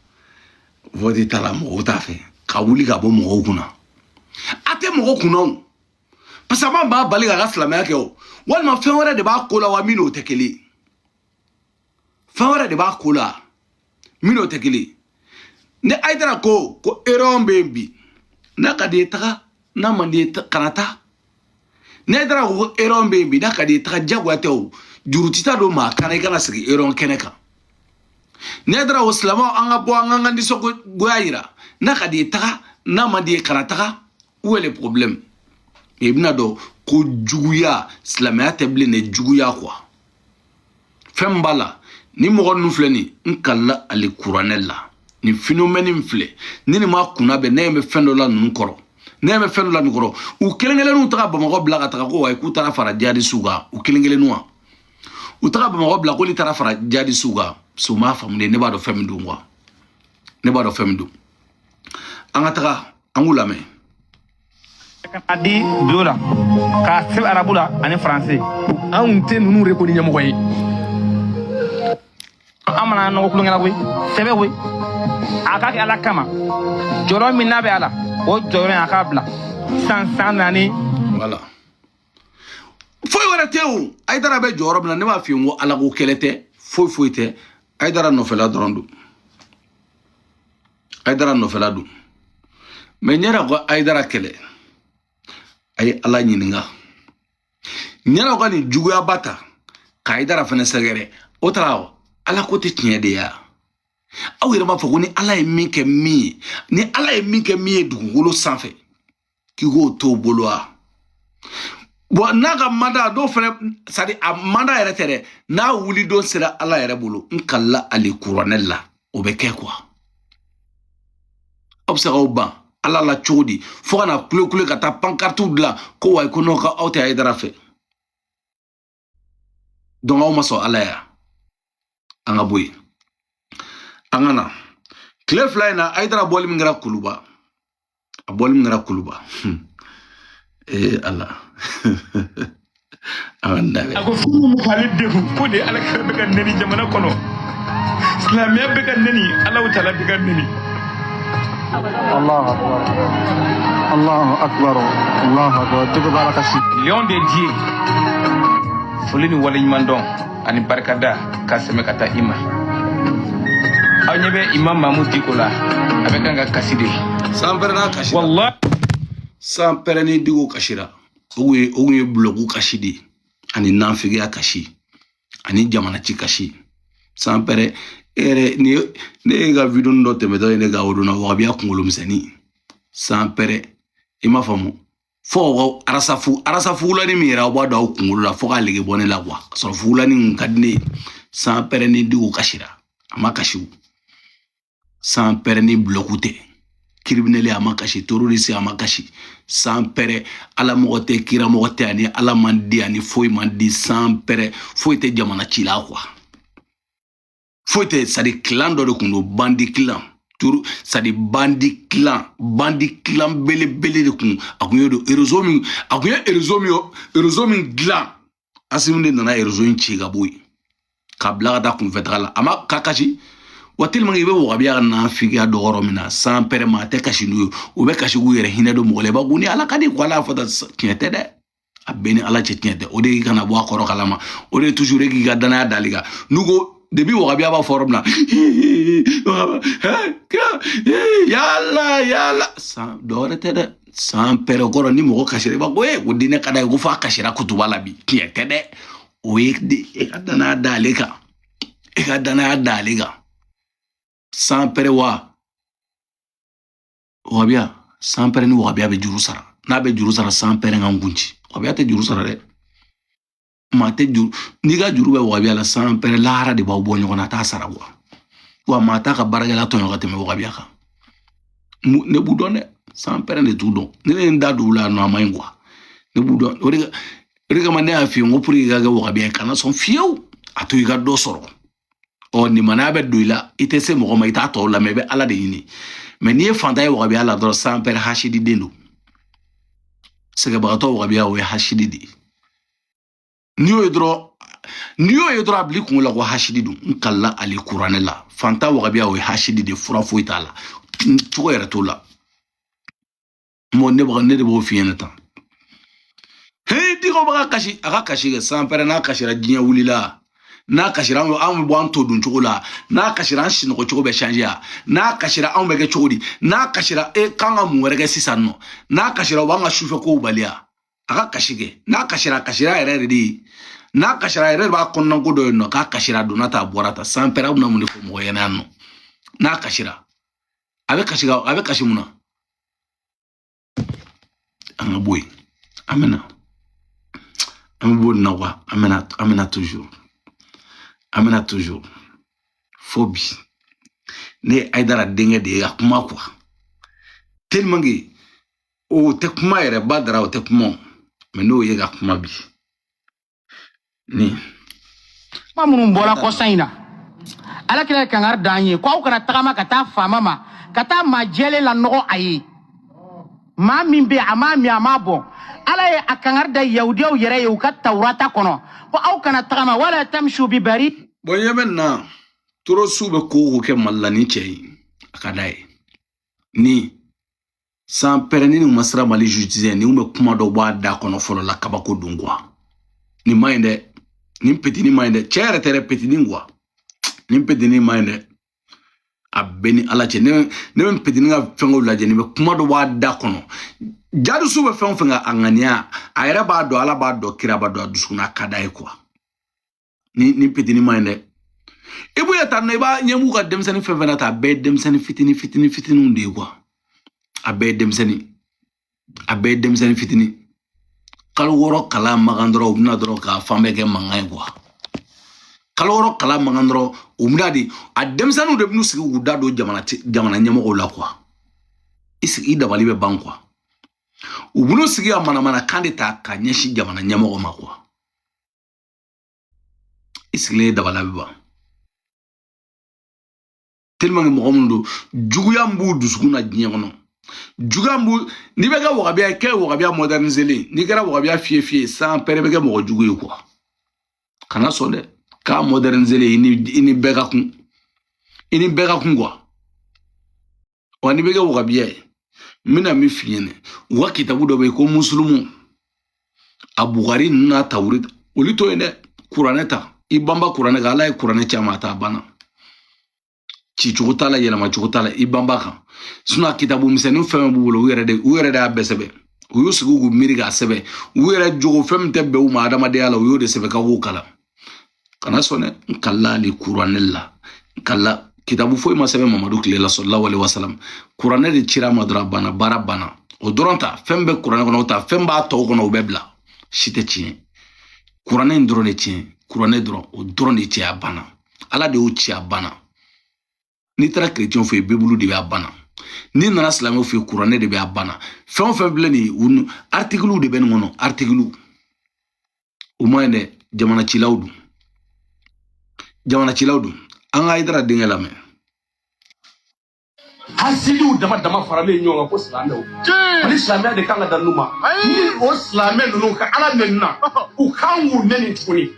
vote t'a la, mɔgɔw t'a fɛ ka wuli ka bɔ mɔgɔw kunna. A tɛ mɔgɔ kunna o, parce que a ma maa bali k'a ka silamɛya kɛ o, walima fɛn wɛrɛ de b'a ko la wa, min n'o tɛ kelen ye. Fɛn wɛrɛ de b'a ko la min n'o tɛ kelen ye. Ni Hayidara ko erreur bɛ yen bi, n'a ka di ye taga, n'a man di ye kana taa. Ni Hayidara ko erreur bɛ yen bi, n'a ka di ye taga, diyagoya tɛ o, juru tɛ taa don maa kan na, i kana sigi erreur kɛnɛ kan. Ni Hayidara ko silamɛw an ka bɔ, an ka nisɔngoya yira, n'a ka di ye taga, n'a man di ye kana taga. Où est le problème? I bɛna dɔn ko juguya, silamɛya tɛ bilen dɛ, juguya quoi. Fɛn min b'a la, ni mɔgɔ ninnu filɛ nin, n kalila ale kuranɛ la, nin phénomène in filɛ ni nin ma kunna bɛn, ne ɲɛ bɛ fɛn dɔ la ninnu kɔrɔ, ne ɲɛ bɛ fɛn dɔ la nin kɔrɔ. U kelen kelenninw taga Bamakɔ bila ka taga ko wayi, k'u taara fara jihadisiw kan. U kelen kelenninw wa, u taga Bamakɔ bila k'olu taara fara jihadisiw kan. Parce que u m'a faamu de. Ne b'a dɔn fɛn min don quoi, ne b'a dɔn fɛn min don. An ka taga, an k'u lamɛn. Ka di bureau la k'a sɛbɛn arabu la ani faransi. Anw tɛ ninnu reconnu ɲɛmɔgɔ ye. An mana nɔgɔ kulonkɛ la koyi, sɛbɛ koyi, a k'a kɛ Ala kama. Jɔyɔrɔ min n'a bɛ a la, o jɔyɔrɔ in a k'a bila san 4. Voilà, foyi wɛrɛ tɛ o. Hayidara bɛ jɔyɔrɔ min na, ne b'a f'i ye, n ko Ala ko kɛlɛ tɛ, foyi foyi tɛ. Hayidara nɔfɛla dɔrɔn don, Hayidara nɔfɛla don. Mais n yɛrɛ ko Hayidara kɛlɛ, a ye Ala ɲininka. N yɛrɛ ka nin juguyaba ta ka Hayidara fɛnɛ sɛgɛrɛ, o taara Ala ko tɛ tiɲɛ de ya. Aw yɛrɛ b'a fɔ ko ni Ala ye min kɛ min ye, ni Ala ye min kɛ min ye dugukolo sanfɛ, k'i k'o t'o bolo wa? Bon, n'a ka mandat dɔw fɛnɛ, c'est à dire a mandat yɛrɛ tɛ dɛ, n'a wulidon sera Ala yɛrɛ bolo, n kalila ale kuranɛ la, o bɛ kɛ quoi. Aw bɛ se k'aw ban Ala la cogo di fo ka na kule kule ka taa pankartiw dilan ko wayi, ko n'aw ka aw tɛ Hayidara fɛ? Donc aw ma sɔn Ala ya. An ka bɔ yen, an ka na tile 2 in na, Hayidara bɔli min kɛra Kuluba, a bɔli min kɛra Kuluba, ee Ala, an ka nin. A ko furu min k'ale degun ko de, Ala kira bɛ ka neni jamana kɔnɔ, silamɛya bɛ ka neni, Alahu taala bɛ ka neni. Allahu akbar. Allahu akbar. Allahu akbar. Diko bala kasi. Lion de Dieu, foli ni waleɲuman dɔn ani barikada ka sɛmɛ ka taa i ma. Aw ɲɛ bɛ Imam Mamu Diko la, a bɛ kan ka kasi de. San pɛrɛ n'a kasira. Wallahi. San pɛrɛ ni Diko kasira, o kun ye bulɔku kasi de ye, ani nanfigiya kasi, ani jamana ci kasi. San pɛrɛ e yɛrɛ ni ne ye ka vidéo dɔ tɛmɛtɔ ye, ne ka o donna wagabiya kunkolo misɛnnin. San pɛrɛ, i m'a faamu, fo aw ka arasafu arasa fugulani min yɛrɛ, aw b'a dɔn aw kunkolo la, fo k'a lege bɔ ne la quoi, ka sɔrɔ fugulani kun ka di ne ye. San pɛrɛ ni Diko kasira, a ma kasi o. San pɛrɛ ni bulɔku tɛ criminel, a ma kasi, terroriste, a ma kasi. San pɛrɛ, Ala mɔgɔ tɛ, kira mɔgɔ tɛ, ani Ala man di, ani foyi man di. San pɛrɛ, foyi tɛ jamana ci la quoi, foyi tɛ. C'est à dire clan dɔ de kun don, bandit clan turu, c'est à dire bandit clan, bandit clan belebele de kun. A kun ye don réseau min, a kun ye réseau min, réseau min dilan, Asimi de nana réseau in ci ka bɔ yen, k'a bila ka taa kunfɛ taga la. A ma ka kasi wa, tellement i bɛ wagabiya ka nafigiya dɔ yɔrɔ min na, san pɛrɛ, maa tɛ kasi n'u ye, u bɛ kasi k'u yɛrɛ hinɛ don mɔgɔ la. I b'a ko ni Ala ka di ko Ala y'a fɔ tan, tiɲɛ tɛ dɛ, a bɛɛ ni Ala cɛ, tiɲɛ tɛ. O de y'i kana bɔ a kɔrɔ kalama, o de ye toujours e k'i ka danaya d'ale kan. N'u ko depuis wagabiya b'a fɔ yɔrɔ min na, yala yala, san dɔwɛrɛ tɛ dɛ, san pɛrɛ kɔrɔ ni mɔgɔ kasira, i b'a ko ee, ko diinɛ ka d'a ye, ko f'a kasira kutuba la bi. Tiɲɛ tɛ dɛ, o ye e ka danaya d'ale kan, e ka danaya d'ale kan. San pɛrɛ wa wagabiya, san pɛrɛ ni wagabiya bɛ juru sara, n'a bɛ juru sara, san pɛrɛ ka n kun ci. Wagabiya tɛ juru sara dɛ, maa tɛ juru. N'i ka juru bɛ wagabiya la, san pɛrɛ, lahara de b'aw bɔ ɲɔgɔn na, a t'a sara wa. Wa maa t'a ka baarakɛla tɔɲɔ ka tɛmɛ wagabiya kan. Ne b'u dɔn dɛ, san pɛrɛ de t'u dɔn. Ne ye n da don u la nɔ, a ma ɲi quoi, ne b'u dɔn. O de kama ne y'a f'i ye n ko pour que i ka kɛ wagabiya ye, kana sɔn fiyewu a to i ka dɔ sɔrɔ. Ɔ limaniya bɛ don i la, i tɛ se mɔgɔ ma, i t'a tɔw lamɛn, i bɛ Ala de ɲini. Mɛ n'i ye fantan ye wagabiya la dɔrɔn, san pɛrɛ, hasidi den don, sɛgɛbagatɔ wagabiya, o ye hasidi de ye. N'i y'o ye dɔrɔn, n'i y'o ye dɔrɔn, a bil'i kunkolo la ko hasidi don. N kalila ale kuranɛ la, fantan wagabiya, o ye hasidi de, fura foyi t'a la, cogo yɛrɛ t'o la. Mɔ ne baga, ne de b'o f'i ɲɛna tan. Hey, Diko bɛ ka kasi, a ka kasi kɛ. San pɛrɛ, n'a kasira, diɲɛ wulila. N'a kasira, an bɛ bɔ an to dun cogo la. N'a kasira, an sinɔgɔ cogo bɛ changer ya. N'a kasira, anw bɛ kɛ cogo di? N'a kasira, e k'an ka mun wɛrɛ kɛ sisan nɔ? N'a kasira, o b'an ka sufɛ kow baliya. A ka kasi kɛ. N'a kasira, a kasira yɛrɛ de ye. N'a kasira, a yɛrɛ de b'a kɔnɔna ko dɔ ye nɔ, k'a kasira, a donna ta, a bɔra ta. San pɛrɛ, aw bɛna mun de fɔ mɔgɔ ɲɛna yan nɔ? N'a kasira, a bɛ kasi, a bɛ kasi mun na? An ka bɔ yen, an bɛ na, an bɛ bɔ nin na quoi. An bɛna toujours, an bɛna toujours fo bi. Ne ye Hayidara denkɛ de ye ka kuma quoi, tellement que o tɛ kuma yɛrɛ ba dara, o tɛ kuma o, mais n'o ye ka kuma bi ni Kuma minnu bɔra kɔsa in na, Ala kira ye kangari d'an ye ko aw kana tagama ka taa faama ma, ka taa maa jɛlen la nɔgɔ a ye, maa min bɛ yen, a m'a min, a m'a bɔn. Ala ye a kangari da yahudiyaw yɛrɛ ye u ka Tawurata kɔnɔ ko aw kana tagama wala tamshu bi bari. Bon, ɲɛ bɛ nin na, torosuw bɛ ko o ko kɛ Mali la, ni cɛ in a ka d'a ye ni san pɛrɛ ni nin ma sira Mali justice, ni bɛ kuma dɔ bɔ a da kɔnɔ fɔlɔ la, kabako don quoi. Nin ma ɲi dɛ, nin petini ma ɲi dɛ, cɛ yɛrɛ tɛ dɛ, petini quoi, nin petini ma ɲi dɛ. A bɛɛ ni Ala cɛ, ne bɛ petini ka fɛngɛw lajɛ, nin bɛ kuma dɔ bɔ a da kɔnɔ. Jadisuw bɛ fɛn o fɛn kan, a ŋaniya, a yɛrɛ b'a dɔn, Ala b'a dɔn, kira b'a dɔn, a dusukun a ka d'a ye quoi. Ni petini ma ɲi dɛ. I b'u ye tan nɔ, i b'a ɲɛ b'u ka denmisɛnnin fɛn fɛn na ta, a bɛɛ ye denmisɛnnin fitinin fitinin fitininw de ye quoi. A bɛɛ ye denmisɛnnin, a bɛɛ ye denmisɛnnin fitinin. Kalo 6 kalan magan dɔrɔn, u bɛna dɔrɔn k'a fan bɛɛ kɛ mankan ye quoi. Kalo 6 kalan mankan dɔrɔn, u bɛna de a denmisɛnninw de bɛn'u sigi k'u da don jamana ɲɛmɔgɔw la quoi. I sigi i dabali bɛ ban quoi. U bɛn'u sigi ka manamanakan de ta ka ɲɛsin jamana ɲɛmɔgɔ ma quoi. I sigilen dabali bɛ ban. Tellement que mɔgɔ minnu don, juguya min b'u dusukun na diɲɛ kɔnɔ, juguya min b'u, n'i bɛ kɛ wagabiya ye, kɛ wagabiya moderniselen, n'i kɛra wagabiya fiye fiye san pɛrɛ bɛ kɛ mɔgɔ jugu ye quoi. Kana sɔn dɛ, k'a moderniselen, i ni bɛɛ ka kun, i ni bɛɛ ka kun quoi. Wa n'i bɛ kɛ wagabiya ye, n bɛna min f'i ɲɛna, u ka kitabu dɔ bɛ yen ko musulumu, a Bugari ninnu n'a tawuri, olu to yen dɛ, kuranɛ ta, i banba kuranɛ kan, Ala ye kuranɛ caman ta, a banna. Cicogo t'a la, yɛlɛmacogo t'a la, i banba kan. Sinon a kitabu misɛnnin fɛn fɛn b'u bolo, u yɛrɛ de y'a bɛɛ sɛbɛn. U y'u sigi k'u miiri k'a sɛbɛn. U yɛrɛ jogo fɛn min tɛ bɛn u ma adamadenya la, u y'o de sɛbɛn k'a k'o kalan. Kana sɔn dɛ, n kalila hali kuranɛ la, n kalila kitabu foyi ma sɛbɛn Mamadu tile la sallallahu alaihi wasallam. Kuranɛ de cira ma dɔrɔn, a banna, baara banna. O dɔrɔn ta, fɛn bɛ kuranɛ kɔnɔ, o ta, fɛn b'a tɔw kɔnɔ, o bɛɛ bila. Si tɛ tiɲɛ. Kuranɛ in dɔrɔn de tiɲɛ, kuranɛ dɔrɔn, o dɔrɔn de cɛ, a banna. Ala de y'o ci, a banna. N'i taara chrétien fɛ yen, Bibulu de b'a banna. N'i nana silamɛw fɛ yen, kuranɛ de b'a banna. Fɛn o fɛn filɛ nin ye, artikiliw de bɛ nin kɔnɔ, artikiliw. O ma ɲi dɛ, jamana cilaw dun. Jamana cilaw dun. An ka Hayidara denkɛ lamɛn. Hasidiw dama dama faralen ɲɔgɔn kan ko silamɛw. Ani silamɛya de kan ka dan ninnu ma. Ni o silamɛ ninnu ka Ala nɛni na, u kan k'u nɛni tuguni.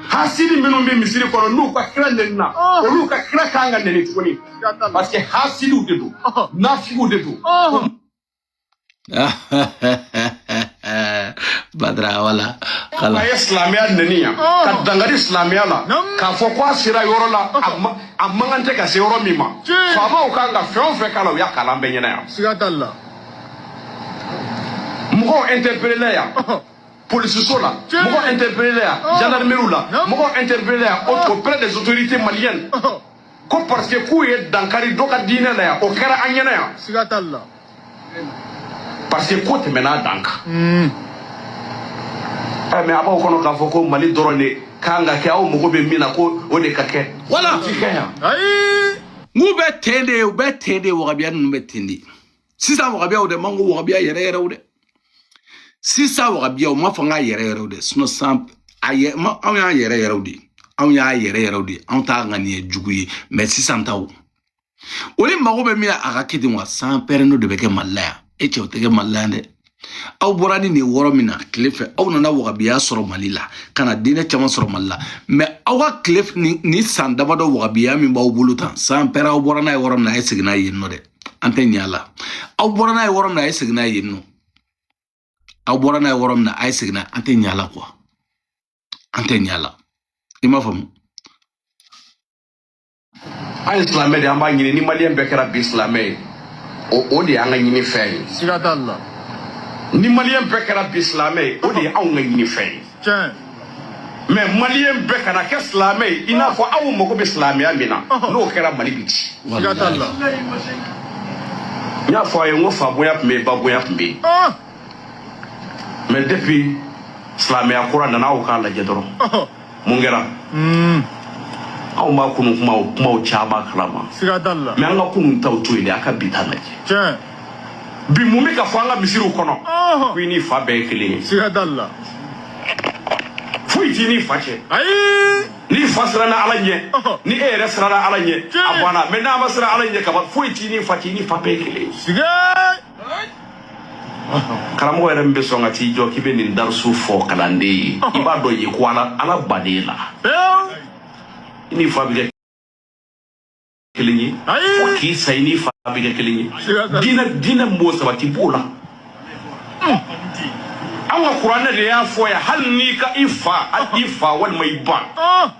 Hasidi minnu bɛ misiri kɔnɔ n'u ka kira nɛni na, olu ka kira kan ka nɛni tuguni. Parce que hasidiw de don, nafigiw de don. Badara wala. A ye silamɛya nɛni yan, ka dankari silamɛya la, k'a fɔ ko a sera yɔrɔ la, a man kan tɛ ka se yɔrɔ min ma. Faamaw kan ka fɛn o fɛn k'a la, u y'a kalan bɛɛ ɲɛna yan. Siga t'a la. Mɔgɔw interpellé la yan polisiso la, mɔgɔw interpellé la yan gendarmerie la, mɔgɔw interpellé la yan auprès des autorités maliennes ko parce que k'u ye dankari dɔ ka diinɛ la yan, o kɛra an ɲɛna yan. Siga t'a la. Parce que ko tɛmɛna a dan kan. Mais a b'aw kɔnɔ k'a fɔ ko Mali dɔrɔn de kan ka kɛ, aw mago bɛ min na ko o de ka kɛ. Voilà. O ti kɛ yan. Ayi. N'u bɛ ten de, u bɛ ten de, wagabiya ninnu bɛ ten de. Sisan wagabiyaw dɛ, man ko wagabiya yɛrɛ yɛrɛw dɛ. Sisan wagabiyaw, ma fɔ n k'a yɛrɛ yɛrɛw dɛ. Sinon san a yɛ, anw y'a yɛrɛ yɛrɛw de. Anw y'a yɛrɛ yɛrɛw de. Anw t'a ŋaniya jugu ye, mais sisan taw. Olu mago bɛ min na a ka kɛ ten wa, san pɛrɛnno de bɛ kɛ Mali la yan. E cɛ, o tɛ kɛ Mali la yan dɛ. Aw bɔra ni nin wɔɔrɔ min na tile fɛ, aw nana wagabiya sɔrɔ Mali la, ka na diinɛ caman sɔrɔ Mali la. Mais aw ka tile ni san damadɔ wagabiya min b'aw bolo tan, san pɛrɛn aw bɔra n'a ye yɔrɔ min na, a ye segin n'a ye yen nɔ dɛ. An tɛ ɲɛ a la. Aw bɔra n'a ye yɔrɔ min na, a ye segin n'a ye yen nɔ. Aw bɔra n'a ye yɔrɔ min na, a ye segin n'a ye. An tɛ ɲɛ a la quoi. An tɛ ɲɛ a la. I m'a faamu? An ye silamɛ de, an b'a ɲini ni maliyɛn bɛɛ kɛra bi silamɛ ye, o de y'an ka ɲini fɛn ye. Siga t'a la. Ni maliyɛn bɛɛ kɛra bi silamɛ ye, o de ye anw ka ɲini fɛn ye. Tiɲɛ. Mais maliyɛn bɛɛ kana kɛ silamɛ ye i n'a fɔ aw mago bɛ silamɛya min na, n'o kɛra Mali bi ci. Siga t'a la. N y'a fɔ a ye n ko fa bonya tun bɛ yen, ba bonya tun bɛ yen. Mais depuis silamɛya kura nana, aw k'a lajɛ dɔrɔn. Mun kɛra? Anw b'a kunun kumaw caman kalama. Siga t'a la. Mais an ka kunun taw to yen de, a ka bi ta lajɛ. Tiɲɛ. Bi mun bɛ ka fɔ an ka misiriw kɔnɔ? Ko i n'i fa bɛɛ ye kelen ye. Siga t'a la. Foyi t'i n'i fa cɛ. Ayi. N'i fa siranna Ala ɲɛ, ni e yɛrɛ siranna Ala ɲɛ, a banna. Mais n'a ma siran Ala ɲɛ kaban, foyi t'i n'i fa cɛ, i n'i fa bɛɛ ye kelen ye. Siga. Karamɔgɔ yɛrɛ min bɛ sɔn ka t'i jɔ k'i bɛ nin darisu fɔ kalanden ye, i b'a dɔn yen ko Ala baden la. I n'i fa bɛ kɛ kelen ye. Fo k'i sa, i n'i fa bɛ kɛ kelen ye. Diinɛ min b'o sabati b'o la. An ka kuranɛ de y'a fɔ yan, hali n'i ka i fa, hali i fa walima i ba,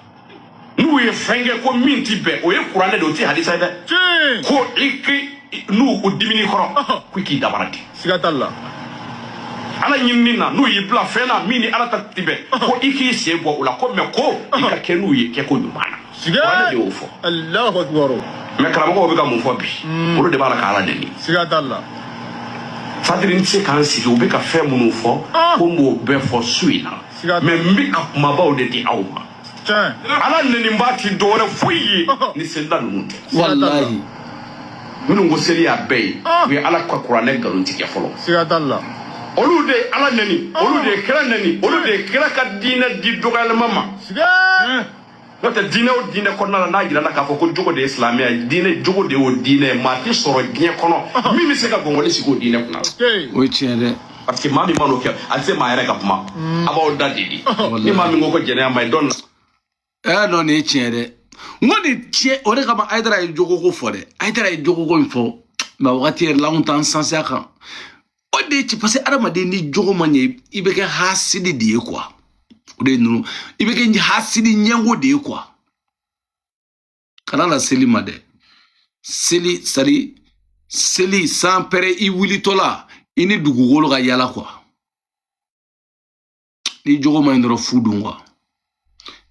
n'u ye fɛn kɛ ko min ti bɛn, o ye kuranɛ de, o ti hadisa ye dɛ. Ko i k'i n'u u dimini kɔrɔ, ko i k'i dabara di. Siga t'a la. Ala ɲinini na, n'u y'i bila fɛn na min ni Ala ta ti bɛn, ko i k'i sen bɔ o la, ko mais ko i ka kɛ n'u ye kɛko ɲuman na. Kuranɛ de y'o fɔ. Allahu akbar. Mais karamɔgɔw bɛ ka mun fɔ bi? Olu de b'a la ka Ala deli. Siga t'a la. C'est-à-dire n tɛ se k'an sigi u bɛ ka fɛn minnu fɔ ko n b'o bɛɛ fɔ su in na mais n bɛ a kumabaw de di aw ma. Ala nɛniba ti dɔwɛrɛ foyi ye ni selila ninnu tɛ. Walahi. Minnu ko seli y'a bɛɛ ye, u ye Ala ka kuranɛ nkalon tigɛ fɔlɔ. Siga t'a la. Olu de ye Ala nɛni, olu de ye kira nɛni, olu de ye kira ka diinɛ di dɔgɔyalima ma. N'o tɛ diinɛ o diinɛ kɔnɔna la n'a jirala k'a fɔ ko jogo de ye silamɛya ye, diinɛ jogo de y'o diinɛ ye, maa tɛ sɔrɔ diɲɛ kɔnɔ min bɛ se ka gɔngɔli sigi o diinɛ kunna. O ye tiɲɛ dɛ. Parce que maa min man'o kɛ a tɛ se maa yɛrɛ ka kuma, a b'aw da de. Ni maa min ko ko jɛnɛya ma ɲi dɔ na. Non nin ye tiɲɛ dɛ. N ko nin tiɲɛ o de kama Hayidara ye jogoko fɔ dɛ. Hayidara ye jogoko in fɔ mais wagati yɛrɛ la anw t'an sansi a kan. O de ye parce que adamaden ni jogo ma ɲɛ i bɛ kɛ hasidi de ye quoi. O de ye ninnu i bɛ kɛ hasidi ɲɛngo de ye quoi. Kana na seli ma dɛ. Seli c'est à dire seli san pɛrɛ i wulitɔ la i ni dugukolo ka yala quoi. Ni jogo ma ɲi dɔrɔn fu don quoi.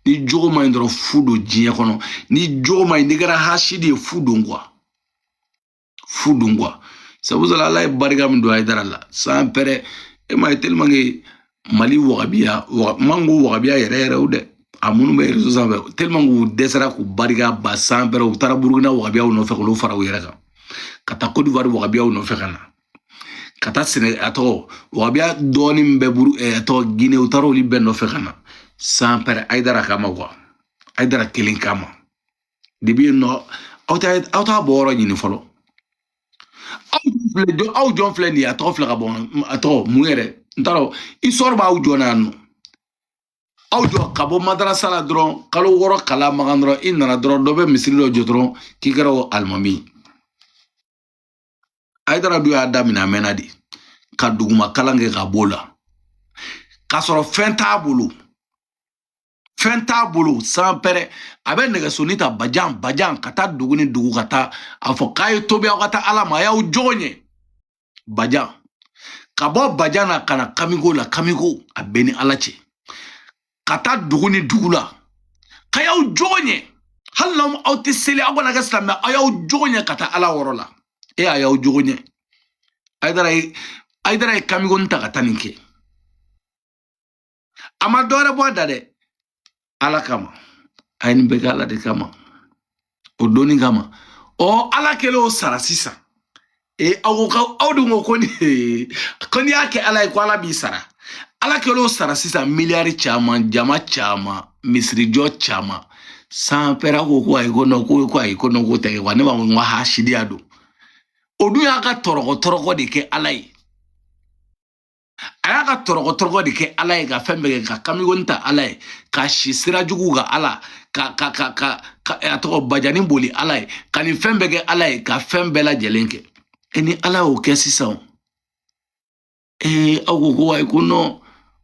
Ni jogo ma ɲi dɔrɔn fu don diɲɛ kɔnɔ. Ni jogo ma ɲi n'i kɛra hasidi ye fu don quoi. Fu don quoi. C'est pour cela Ala ye barika min don Hayidara la san pɛrɛ e m'a ye tellement que Mali wagabiya man ko wagabiya yɛrɛ yɛrɛ o dɛ a minnu bɛ réseau sanfɛ tellement k'u dɛsɛra k'u barika ba san pɛrɛ u taara Burukina wagabiyaw nɔfɛ k'olu fara u yɛrɛ kan ka taa Côte d'Ivoire wagabiyaw nɔfɛ ka na ka taa Sénégal a tɔgɔ wagabiya dɔɔnin min bɛ buru a tɔgɔ Guinée u taara olu bɛɛ nɔfɛ ka na san pɛrɛ Hayidara kama quoi. Hayidara kelen kama depuis yen nɔ aw t'a bɔ yɔrɔ ɲini fɔlɔ. Aw jɔn filɛ nin ye a tɔgɔ filɛ ka bɔ a tɔgɔ mun yɛrɛ n t'a dɔn histoire b'aw jɔ na yan nɔ. Aw jɔ ka bɔ madarasa la dɔrɔn kalo 6 kalan magan dɔrɔn i nana dɔrɔn dɔ bɛ misiri dɔ jɔ dɔrɔn k'i kɛra o alimami ye. Hayidara dun y'a daminɛ a mɛnna de ka duguma kalan kɛ ka b'o la k'a sɔrɔ fɛn t'a bolo. Fɛn t'a bolo san pɛrɛ a bɛ nɛgɛsoni ta bajan bajan ka taa dugu ni dugu ka taa a fɔ k'a ye tobi aw ka taa Ala ma a y'aw jogo ɲɛ bajan ka bɔ bajan na ka na kamiko la kamiko a bɛɛ ni Ala cɛ ka taa dugu ni dugu la ka y'aw jogo ɲɛ hali n'aw aw tɛ seli aw kana kɛ silamɛ aw y'aw jogo ɲɛ ka taa Ala yɔrɔ la e a y'aw jogo ɲɛ. Hayidara ye kamiko ta ka taa nin kɛ a ma dɔ wɛrɛ bɔ a da dɛ. Ala kama a ye nin bɛɛ kɛ Ala de kama o donni kama ɔ Ala kɛlen o sara sisan e aw ko aw dun ko ko n'i y'a kɛ Ala ye ko Ala b'i sara. Ala kɛlen o sara sisan miliyari caman jama caman misirijɔ caman san pɛrɛ ko ko ayi ko non ko ayi ko non ko tɛ wa ne b'a fɔ n ko hasidiya don. O dun y'a ka tɔrɔkɔ tɔrɔkɔ de kɛ Ala ye. A y'a ka tɔrɔkɔ tɔrɔkɔ de kɛ Ala ye ka fɛn bɛɛ kɛ ka kamikoni ta Ala ye ka si sira jugu ka Ala ka ka ka ka a tɔgɔ bajani boli Ala ye ka nin fɛn bɛɛ kɛ Ala ye ka fɛn bɛɛ lajɛlen kɛ. E ni Ala y'o kɛ sisan aw ko ko ayi ko non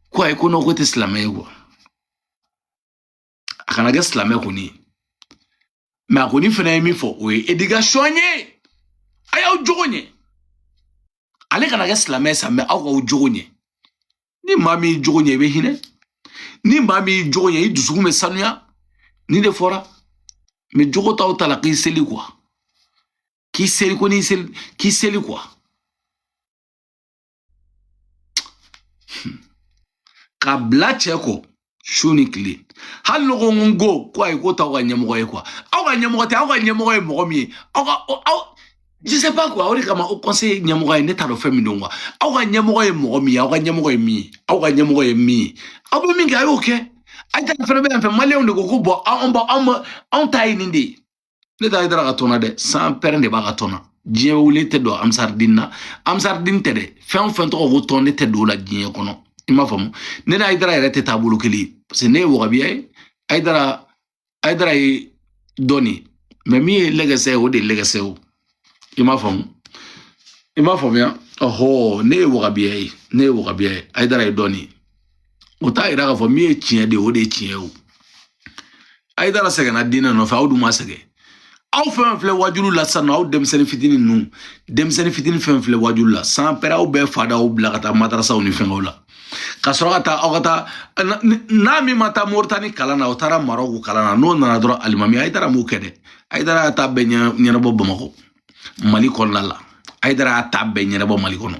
ko ayi ko non ko tɛ silamɛ ye quoi. A kana kɛ silamɛ kɔni ye mais a kɔni fana ye min fɔ o ye éducation ye. A y'aw jogo ɲɛ. Ale kana kɛ silamɛ sa mais aw k'aw jogo ɲɛ. Ni maa min jogo ɲɛ i bɛ hinɛ ni maa min jogo ɲɛ i dusukun bɛ sanuya ni de fɔra mais jogo t'aw ta la k'i seli quoi k'i seli ko n'i seli k'i seli quoi. Ka bila cɛ kɔ su ni tile hali n'o ko n ko ko ayi ko t'aw ka ɲɛmɔgɔ ye quoi aw ka ɲɛmɔgɔ tɛ aw ka ɲɛmɔgɔ ye mɔgɔ min ye aw ka aw je sais pas quoi o de kama o conseil ɲɛmɔgɔ ye ne t'a dɔn fɛn min don quoi aw ka ɲɛmɔgɔ ye mɔgɔ min ye aw ka ɲɛmɔgɔ ye min ye aw ka ɲɛmɔgɔ ye min ye aw bɛ min kɛ a y'o kɛ. Hayidara fana bɛ yan fɛ maliyɛnw de ko ko bɔn anw ta ye nin de ye. Ne t'a Hayidara ka tɔn na dɛ san pɛrɛn de b'a ka tɔn na diɲɛ wuli tɛ don Ansardine na Ansardine tɛ dɛ fɛn o fɛn tɔgɔ ko tɔn ne tɛ don o la diɲɛ kɔnɔ i m'a faamu. Ne ni Hayidara yɛrɛ tɛ taabolo kelen ye parce que ne ye wagabiya ye Hayidara ye dɔɔni mais min ye lɛgɛsɛ ye o de ye lɛgɛsɛ ye o. I m'a faamu i m'a faamuya ɔhɔ ne ye wagabiya ye ne ye wagabiya ye Hayidara ye dɔɔni o t'a yira k'a fɔ min ye tiɲɛ de ye o de ye tiɲɛ ye o. Hayidara sɛgɛnna diinɛ nɔfɛ aw dun ma sɛgɛn. Aw fɛn filɛ wajulu la sisan nɔ aw denmisɛnnin fitinin ninnu denmisɛnnin fitinin fɛn filɛ wajulu la san pɛrɛ aw bɛɛ fa d'aw bila ka taa madarasaw ni fɛngɛw la ka sɔrɔ ka taa aw ka taa n'a min ma taa Moritani kalan na o taara Marɔku kalan na n'o nana dɔrɔn alimami Hayidara m'o kɛ dɛ. Hayidara y'a ta bɛɛ ɲɛnabɔ Bamakɔ Mali kɔnɔna la. Hayidara y'a ta bɛɛ ɲɛnabɔ Mali kɔnɔ.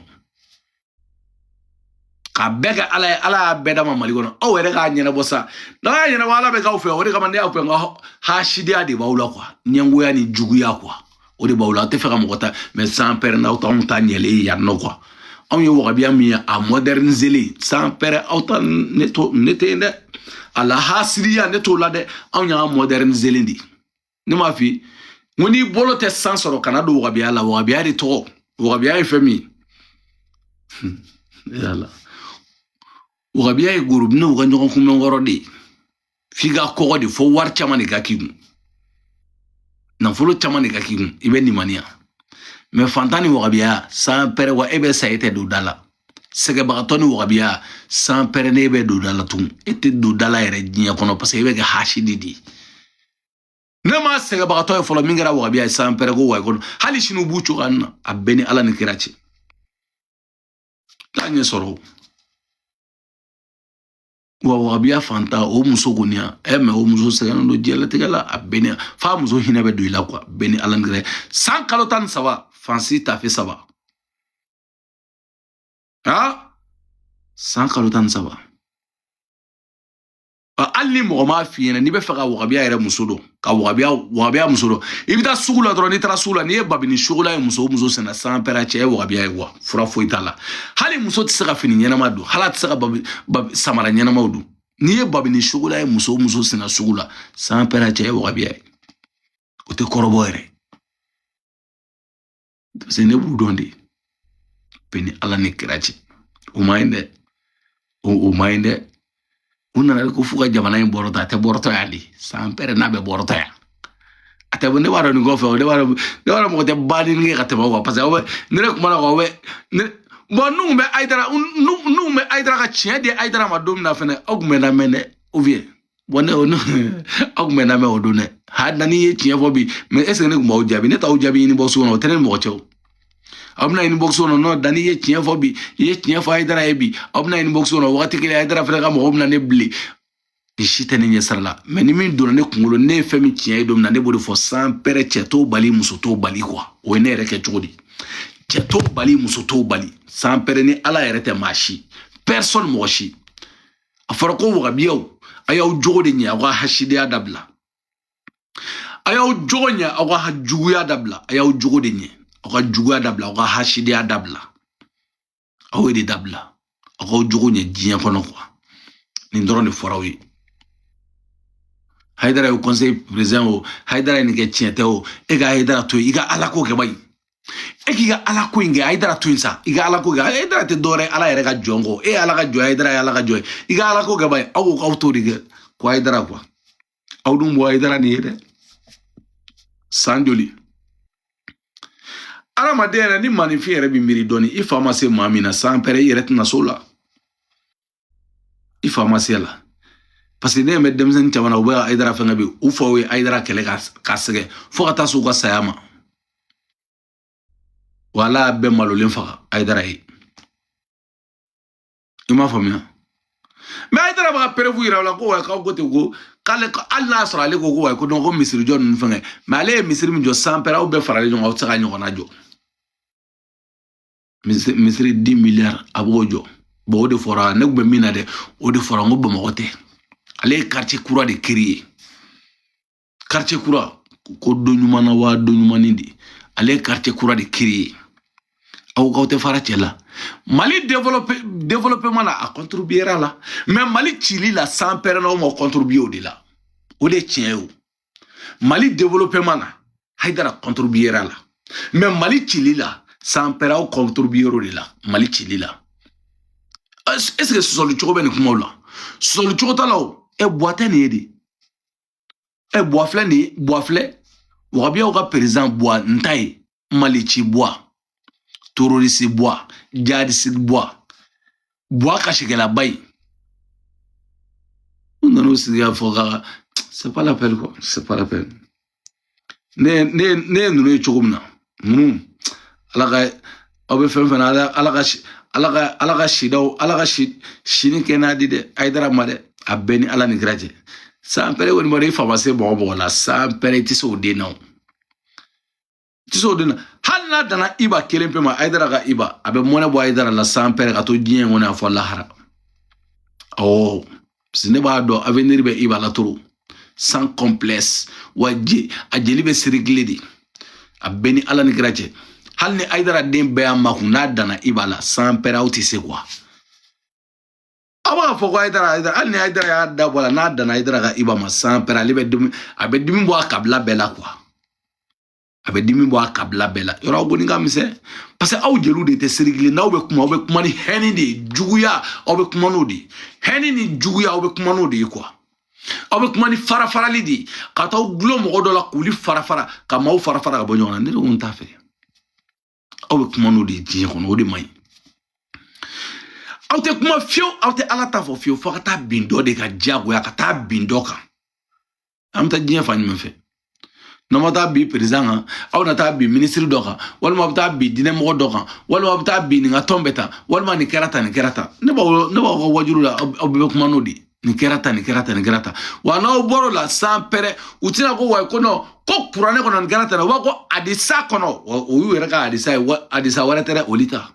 K'a bɛɛ kɛ Ala ye, Ala y'a bɛɛ d'a ma Mali kɔnɔ. Aw yɛrɛ k'a ɲɛnabɔ sa, n'aw y'a ɲɛnabɔ, Ala bɛ k'aw fɛ. O de kama ne y'aw fɛ n ka hasidenya de b'aw la quoi, ɲɛngoya ni juguya quoi, o de b'aw la. Aw tɛ fɛ ka mɔgɔ ta, mais sans père n'aw t'anw ta ɲɛlen yan nɔ quoi. Anw ye wagabiya min ye a moderniselen, sans père aw ta ne to ne tɛ yen dɛ. A la hasidiya ne t'o la dɛ. Anw y'a moderniselen de. Ne m'a f'i n ko n'i bolo tɛ san sɔrɔ, kana don wagabiya la. Wagabiya de tɔgɔ, wagabiya ye fɛn min ye, yala wagabiya ye gorobinɛw ka ɲɔgɔn kunbɛn yɔrɔ de ye. F'i ka kɔgɔ de fo, wari caman de ka k'i kun, nafolo caman de ka k'i kun, i bɛ limaniya. Mais fantan ni wagabiya, sans père wa, e bɛ sa, e tɛ don da la. Sɛgɛbagatɔ ni wagabiya, sans père ne bɛ don da la tugun, e tɛ don da la yɛrɛ diɲɛ kɔnɔ, parce que e bɛ kɛ hasidi de ye. Ne ma sɛgɛbagatɔ ye fɔlɔ min kɛra wagabiya ye, sans père ko wa kɔnɔ, hali sini u b'u cogoya min na, a bɛɛ ni Ala ni kira cɛ, t'a ɲɛ sɔrɔ o. Wa wagabiya fantan o muso kɔni ya ɛ, mɛ o muso sɛgɛnnen don diɲɛlatigɛ la. A bɛɛ ni f'a muso hinɛ bɛ don i la quoi, bɛɛ ni Ala ni kira. San kalo 13, fansi tafe 3, ha, san kalo 13. Hali ni mɔgɔ m'a f'i ɲɛna, n'i bɛ fɛ ka wagabiya yɛrɛ muso dɔn, ka wagabiya muso dɔn, i bɛ taa sugu la dɔrɔn. N'i taara sugu la, n'i ye babini sogola ye, muso o muso senna, san pɛrɛ cɛ ye wagabiya ye wa, fura foyi t'a la. Hali muso tɛ se ka fini ɲɛnama don, hali a tɛ se ka babi, babi samara ɲɛnamaw don. N'i ye babini sogola ye, muso o muso senna sugu la, san pɛrɛ cɛ ye wagabiya ye, o tɛ kɔrɔbɔ yɛrɛ, parce que ne b'u dɔn de. Bɛɛ ni Ala ni kira cɛ, o ma ɲi dɛ, o ma ɲi dɛ. U nana ko f'u ka jamana in bɔrɔtɔ, a tɛ bɔrɔtɔ yan de, san pɛrɛ n'a bɛ bɔrɔtɔ yan, a tɛ. Ne b'a dɔn nin kɔfɛ, ne b'a dɔn, ne b'a dɔn mɔgɔ tɛ baden kɛ ka tɛmɛ o kan, parce que aw bɛ ne yɛrɛ kuma na, aw bɛ ne bɔn n'u bɛ Ayidara, n'u bɛ Ayidara ka tiɲɛ di Ayidara ma don min na fɛnɛ, aw tun bɛ lamɛn dɛ, ou bien bɔn ne aw tun bɛ lamɛn o don dɛ. Ha, na n'i ye tiɲɛ fɔ bi, mais est ce que ne tun b'aw jaabi? Ne t'aw jaabi inbox kɔnɔ, o tɛ ne ni mɔgɔ cɛ o. Aw bɛna inbox kɔnɔ, non, Dani ye tiɲɛ fɔ bi, i ye tiɲɛ fɔ Ayidara ye bi. Aw bɛna inbox kɔnɔ wagati kelen, Ayidara fɛnɛ ka mɔgɔw bɛna ne bilen. Nin si tɛ ne ɲɛ sira la, mais ni min donna ne kunkolo, ne ye fɛn min tiɲɛ ye don min na, ne b'o de fɔ. Sans père, cɛ t'o bali, muso t'o bali quoi. O ye ne yɛrɛ kɛ cogo di? Cɛ t'o bali, muso t'o bali. Sans père ni Ala yɛrɛ tɛ maa si, personne, mɔgɔ si. A fɔra ko wagabiyaw, a y'aw jogo de ɲɛ, aw ka hasidenya dabila. A y'aw jogo ɲɛ, aw ka juguya dabila. A y'aw jogo de ɲɛ, aw ka juguya dabila, aw ka hasidenya dabila, aw ye de dabila, aw k'aw jogo ɲɛ diɲɛ kɔnɔ quoi. Nin dɔrɔn de fɔra aw ye. Hayidara ye conseil président o, Hayidara ye nin kɛ, tiɲɛ tɛ o. E ka Hayidara to yen, i ka Ala ko kɛ bayi, e k'i ka Ala ko in kɛ. Hayidara to yen sa, i ka Ala ko kɛ. Hayidara tɛ dɔwɛrɛ ye Ala yɛrɛ ka jɔn kɔ. E ye Ala ka jɔn, Hayidara ye Ala ka jɔn ye. I ka Ala ko kɛ bayi. Aw ko k'aw t'o de kɛ ko Hayidara quoi. Aw dun bɔ Hayidara nin ye dɛ, san joli adamaden yɛrɛ ni maninfin yɛrɛ bɛ miiri dɔɔni. I fa ma se maa min na, san pɛrɛ i yɛrɛ tɛna s'o la, i fa ma se la. Parce que ne ɲɛ bɛ denmisɛnnin caman na, u bɛ Hayidara fɛngɛ bi, u faw ye Hayidara kɛlɛ ka sɛgɛn fo ka taa se u ka saya ma. Wa Ala y'a bɛɛ malolen faga Hayidara ye, i m'a faamuya? Mais Hayidara bɛ ka preuve yira u la ko wa k'aw ko ten ko k'ale, hali n'a sɔrɔ ale ko wa ko non, ko misiri jɔ ninnu fɛngɛ, mais ale ye misiri min jɔ, san pɛrɛ aw bɛɛ faralen ɲɔgɔn kan, aw tɛ se ka ɲɔgɔnna jɔ. Misiri 10 milliards a b'o jɔ. Bon, o de fɔra ne tun bɛ min na dɛ, o de fɔra n ko Bamakɔ tɛ. Ale ye quartier kura de créer, quartier kura ko don ɲuman na wa don ɲumannin de, ale ye quartier kura de créer. Aw k'aw tɛ fara cɛ la. Mali développement la, a contribuera la, mais Mali cili la, sans père n'aw ma contribuer o de la. O de ye tiɲɛ ye o. Mali développement na, Hayidara contribuera la, mais Mali cili la, sans père aw contribuer o de la. Mali cili la, est ce que sɔsɔli cogo bɛ nin kumaw la? Sɔsɔli cogo t'a la o. Ɛ, Buwa tɛ nin ye de. Ɛ, Buwa filɛ nin ye, Buwa filɛ wagabiyaw ka président Buwa n ta ye. Mali ci Buwa, terroriste Buwa, jihadiste Buwa, Buwa kasikɛlaba ye. U nan'u sigi k'a fɔ ka c'est pas la peine quoi, c'est pas la peine. Ne ye ninnu ye cogo min na, ninnu, Ala ka aw bɛ fɛn fɛn na, Ala ka sidaw, Ala ka si sini kɛnɛya di dɛ Hayidara ma dɛ. A bɛɛ ni Ala ni kira cɛ. San pɛrɛ kɔni ma i fa ma se mɔgɔ mɔgɔ la, san pɛrɛ i tɛ se o den na, o i tɛ se o den na. Hali n'a danna Iba kelen pe ma, Hayidara ka Iba, a bɛ mɔnɛ bɔ Hayidara la sans père ka to diɲɛ in kɔnɔ yan fɔ lahara. Awɔ, parce que ne b'a dɔn avenir bɛ Iba la trop, sans complexe. Wa je a jeli bɛ circuler de, a bɛɛ ni Ala ni kira cɛ. Hali ni Hayidara den bɛɛ y'a makun, n'a danna Iba la, sans père, aw tɛ se quoi. Aw b'a fɔ ko Hayidara, Hayidara, hali ni Hayidara y'a dabɔ a la, n'a danna Hayidara ka Iba ma, sans père, ale bɛ dimi, a bɛ dimi bɔ a kabila bɛɛ la quoi. A bɛ dimi bɔ a kabila bɛɛ la. Yɔrɔ aw kɔni ka misɛn, parce que aw jeliw de tɛ circuler. N'aw bɛ kuma, aw bɛ kuma ni haine de ye, juguya, aw bɛ kuma n'o de ye. Haine ni juguya, aw bɛ kuma n'o de ye quoi. Aw bɛ kuma ni fara farali de ye, ka t'aw gulon mɔgɔ dɔ la k'olu fara fara, ka maaw fara fara ka bɔ ɲɔgɔn na. Ne de ko n t'a fɛ. Aw bɛ kuma n'o de ye diɲɛ kɔnɔ, o de man ɲi. Aw tɛ kuma fiyewu, aw tɛ Ala ta fɔ fiyewu, fo ka taa bin dɔ de kan diyagoya, ka taa bin dɔ kan. An bɛ taa diɲɛ fan jumɛn fɛ? N'aw ma taa bin président kan, aw na taa bin ministre dɔ kan, walima aw bɛ taa bin diinɛmɔgɔ dɔ kan, walima aw bɛ taa bin nin ka tɔn bɛ tan, walima nin kɛra tan, nin kɛra tan. Ne b'aw ka wajulu la, aw bɛɛ bɛ kuma n'o de ye: nin kɛra tan, nin kɛra tan, nin kɛra tan. Wa n'aw bɔr'o la, sans père, u tɛna ko wayi, ko non, ko kuranɛ kɔnɔ nin kɛra tan. U b'a ko hadisa kɔnɔ, o y'u yɛrɛ ka hadisa ye. Wa hadisa wɛrɛ tɛ dɛ, olu ta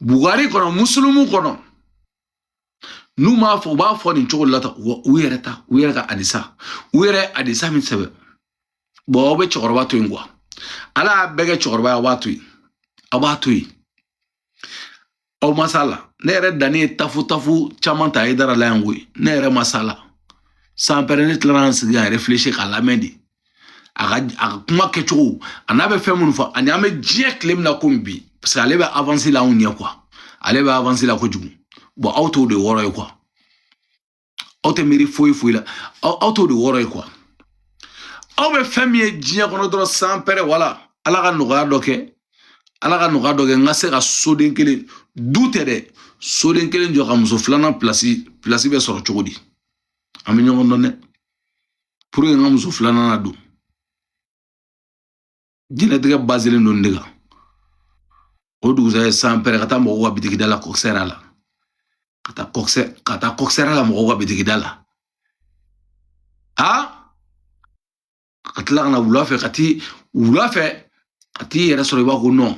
Bugari kɔnɔ, Musulumu kɔnɔ, n'u m'a fɔ, u b'a fɔ nin cogo de la tan. Wa u yɛrɛ ta, u yɛrɛ ka hadisa, u yɛrɛ hadisa min sɛbɛn. Bon, aw bɛ cɛkɔrɔba to yen quoi. Ala y'a bɛɛ kɛ cɛkɔrɔba ye, aw b'a to yen, aw b'a to yen, aw ma s'a la. Ne yɛrɛ danni ye tafu tafu caman ta Hayidara la yan koyi. Ne yɛrɛ ma s'a la, sans père. Ne tilara n sigi ka réfléchir, k'a lamɛn de, a ka kuma kɛcogo, a n'a bɛ fɛn minnu fɔ, ani an bɛ diɲɛ tile min na komi bi, parce que ale bɛ avancer la anw ɲɛ quoi. Ale bɛ avancer la kojugu. Bon, aw t'o de wɔrɔ ye quoi. Aw tɛ miiri foyi foyi la, aw t'o de wɔrɔ ye quoi. Aw bɛ fɛn min ye diɲɛ kɔnɔ dɔrɔn, sans père, wala Ala ka nɔgɔya dɔ kɛ, Ala ka nɔgɔya dɔ kɛ, n ka se ka soden kelen, du tɛ dɛ, soden kelen jɔ ka muso filanan place bɛ sɔrɔ cogo di? An bɛ ɲɔgɔn dɔn dɛ. Pour que n ka muso filanan na don, diɲɛlatigɛ baselen don nin de kan. O dugusajɛ, sans père, ka taa mɔgɔw ka bitigida la, kɔkisɛra la, ka taa kɔkisɛ, ka taa kɔkisɛra la mɔgɔw ka bitigida la, ha, ka tila ka na wula fɛ, ka t'i wula fɛ, ka t'i yɛrɛ sɔrɔ, i b'a ko non,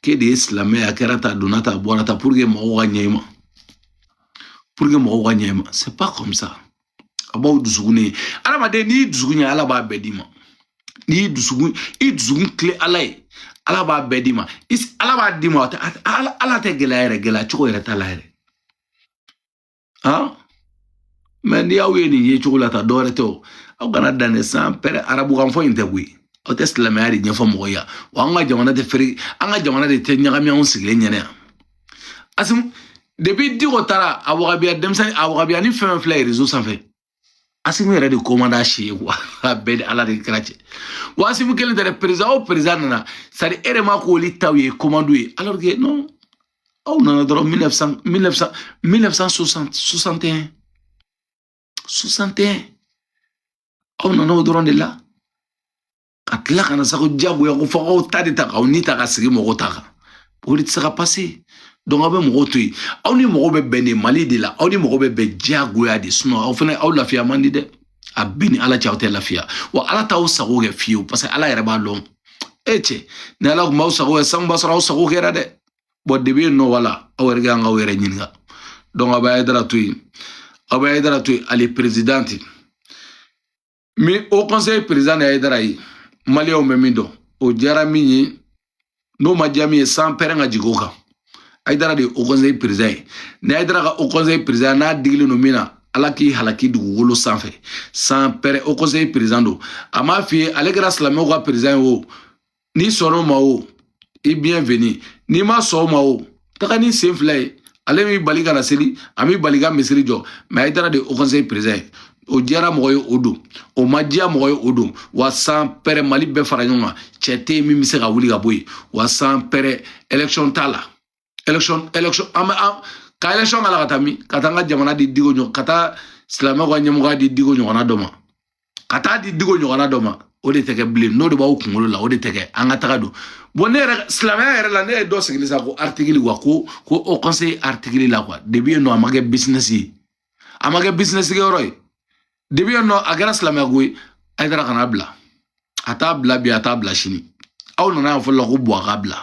k'e de ye silamɛ ye, a kɛra tan, a donna tan, a bɔra tan, pour que mɔgɔw ka ɲɛ i ma, pour que mɔgɔw ka ɲɛ i ma. C'est pas comme ça. A b'aw dusukun de ye. Adamaden, n'i y'i dusukun ɲɛ, Ala b'a bɛɛ d'i ma. N'i y'i dusukun, i dusukun tile Ala ye, Ala b'a bɛɛ d'i ma. Ala b'a d'i ma. Ala tɛ gɛlɛya yɛrɛ, gɛlɛya cogo yɛrɛ t'a la yɛrɛ. Han, mais n'i y'aw ye nin ye cogo la tan, dɔwɛrɛ tɛ o. Aw kana dan dɛ, sans père. Arabukan fɔ in tɛ koyi. Aw tɛ silamɛya de ɲɛfɔ mɔgɔ ye. Wa an ka jamana tɛ feere, an ka jamana de tɛ ɲagami anw sigilen ɲɛnɛ yan. Asimu, depuis Diko taara, a wagabiya denmisɛnnin, a wagabiya ni fɛn fɛn filɛ réseau sanfɛ, Asimu yɛrɛ de ko man d'a si ye quoi. A bɛɛ de Ala de kɛra cɛ. Wa Asimu kelen tɛ dɛ, président o président nana, c'est à dire e de ma k'olu taw ye commande ye, alors que non, aw nana dɔrɔn 1900 1900 1960 61 61, aw nana o dɔrɔn de la, ka tila ka na sa ko diyagoya ko fɔ k'aw ta de ta, k'aw ni ta ka sigi mɔgɔw ta kan. O de tɛ se ka passer. Donc aw bɛ mɔgɔw to yen. Aw ni mɔgɔw bɛ bɛn de Mali de la, aw ni mɔgɔw bɛ bɛn diyagoya de. Sinon aw fana, aw lafiya man di dɛ. A bɛɛ ni Ala cɛ, aw tɛ lafiya. Wa Ala t'aw sago kɛ fiyewu, parce que Ala yɛrɛ b'a dɔn. E cɛ, ni Ala tun b'aw sago kɛ, san b'a sɔrɔ aw sago kɛra dɛ. Bon, depuis yen nɔ, wala aw yɛrɛ kan k'aw yɛrɛ ɲininka. Donc aw bɛ Hayidara to yen, aw bɛ Hayidara to yen. Ale présidente min, haut conseil président de Hayidara ye, maliyɛnw bɛ min dɔn, o diyara min ye, n'o ma diya min ye, sans pɛrɛn ka jigin o kan. Hayidara de ye haut conseil président ye. Ni Hayidara ka haut conseil président n'a digilen don min na, Ala k'i halaki dugukolo sanfɛ. Sans père, haut conseil président don. A m'a f'i ye, ale kɛra silamɛw ka président ye. O n'i sɔnn'o ma, o i bienvenu. N'i ma sɔn o ma, o taga ni sen fila ye. Ale m'i bali ka na seli, a m'i bali ka misiri jɔ. Mais Hayidara de ye haut conseil président ye. O diyara mɔgɔ ye, o don, o ma diya mɔgɔ ye, o don. Wa sans père, Mali bɛɛ fara ɲɔgɔn kan, cɛ tɛ yen min bɛ se ka wuli ka bɔ yen. Wa sans père, élection t'a la. Élection, élection, an bɛ an ka élection k'a la, ka taa min, ka taa an ka jamana di Diko ɲɔgɔn, ka taa silamɛw ka ɲɛmɔgɔya di Diko ɲɔgɔnna dɔ ma, ka taa di Diko ɲɔgɔnna dɔ ma, o de tɛ kɛ bilen. N'o de b'aw kunkolo la, o de tɛ kɛ. An ka taga don. Bon, ne yɛrɛ, silamɛya yɛrɛ la, ne ye dɔ sigili sa ko article quoi, ko haut conseil article la quoi. Depuis yen nɔ, a ma kɛ business ye, a ma kɛ business kɛyɔrɔ ye. Depuis yen nɔ, a kɛra silamɛya ko ye. Hayidara kana bila. A t'a bila bi, a t'a bila sini. Aw nana yan fɔlɔ la ko Buwa k'a bila,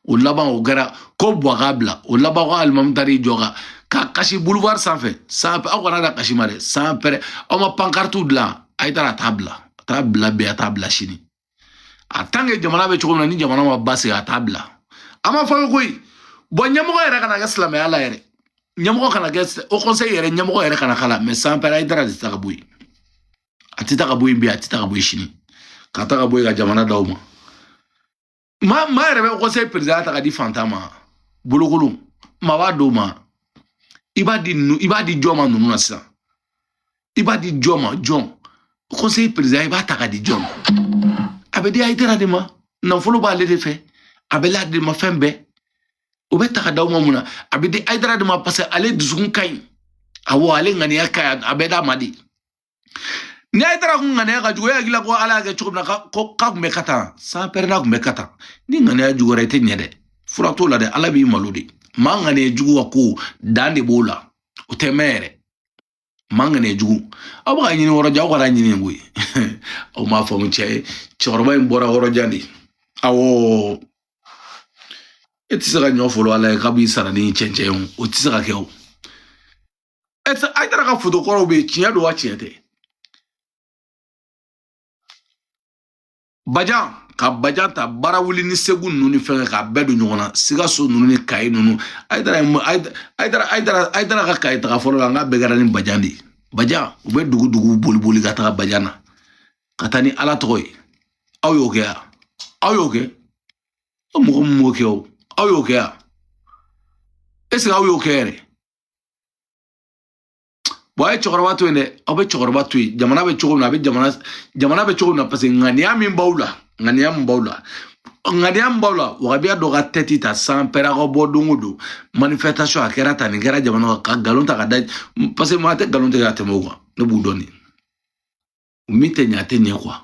o laban o kɛra ko Buwa k'a bila, o laban ko alimami taara i jɔ ka kasi boulevard sanfɛ san. Aw kana da kasi ma dɛ, san pɛrɛ aw ma pancarte dilan. Hayidara a t'a bila, a t'a bila bi, a t'a bila sini. A tant que jamana bɛ cogo min na, ni jamana ma basigi, a t'a bila. A ma fɔ koyi. Bon, ɲɛmɔgɔ yɛrɛ kana kɛ silamɛya la yɛrɛ, ɲɛmɔgɔ kana kɛ haut conseil yɛrɛ, ɲɛmɔgɔ yɛrɛ kana k'a la. Mais san pɛrɛ, Hayidara de tɛ taa ka bɔ yen. A tɛ taa ka bɔ yen bi, a tɛ taa ka bɔ yen sini. Ka taa ka bɔ yen ka jamana d'aw ma. Maa maa yɛrɛ bɛ conseil président ta ka di fantan ma, bolokolon maa b'a d'o ma. I b'a di ninnu, i b'a di jɔn ma ninnu na sisan? I b'a di jɔn ma? Jɔn conseil président i b'a ta ka di jɔn ma? A bɛ di Hayidara de ma. Nafolo b'ale de fɛ, a bɛ l'ale de ma, fɛn bɛɛ o bɛ ta ka d'aw ma mun na? A bɛ di Hayidara de ma parce que ale dusukun ka ɲi. Awɔ, ale ŋaniya ka ɲi, a bɛ d'a ma de. Ni Hayidara kun ŋaniya ka jugu, e hakili la ko Ala y'a kɛ cogo min na ko k'a kun bɛ ka tan, san pɛrɛnna kun bɛ ka tan. Ni ŋaniya juguyara, i tɛ ɲɛ dɛ, fura t'o la dɛ. Ala b'i malo de. Maa ŋaniya jugu ka ko dan de b'o la, o tɛ mɛn yɛrɛ. Maa ŋaniya jugu, aw bɛ ka ɲini yɔrɔ jan, aw kana ɲini koyi. Aw m'a faamu cɛ ye, cɛkɔrɔba in bɔra yɔrɔ jan de. Awɔ, e tɛ se ka ɲɔ folo Ala ye k'a b'i sara ni cɛncɛn ye, o tɛ se ka kɛ o. E tɛ Hayidara ka foto kɔrɔw bɛ yen, tiɲɛ don wa tiɲɛ tɛ? Bajan ka bajan ta baara wuli ni Segu ninnu ni fɛn k'a bɛɛ don ɲɔgɔn na, Sikaso ninnu ni Kayi ninnu. Hayidara ka Kayi taga fɔlɔ la, n k'a bɛɛ kɛra ni bajan de ye. Bajan u bɛ dugu dugu boli boli ka taga bajan na ka taa ni Ala tɔgɔ ye. Aw y'o kɛ yan, aw y'o kɛ, aw mɔgɔ min m'o kɛ o, aw y'o kɛ yan. Est ce que aw y'o kɛ yɛrɛ? Bon, a ye cɛkɔrɔba to yen dɛ, aw bɛ cɛkɔrɔba to yen. Jamana bɛ cogo min na, a bɛ jamana bɛ cogo min na, parce que ŋaniya min b'aw la, ŋaniya min b'aw la, ŋaniya min b'aw la, wagabiya dɔ ka tɛti ta san pɛrɛ, aw ka bɔ don o don manifestation, a kɛra tan, nin kɛra jamana kan, ka nkalon ta ka da, parce que maa tɛ nkalon tigɛ ka tɛmɛ o kan. Ne b'u dɔn de, min tɛ ɲɛ, a tɛ ɲɛ quoi.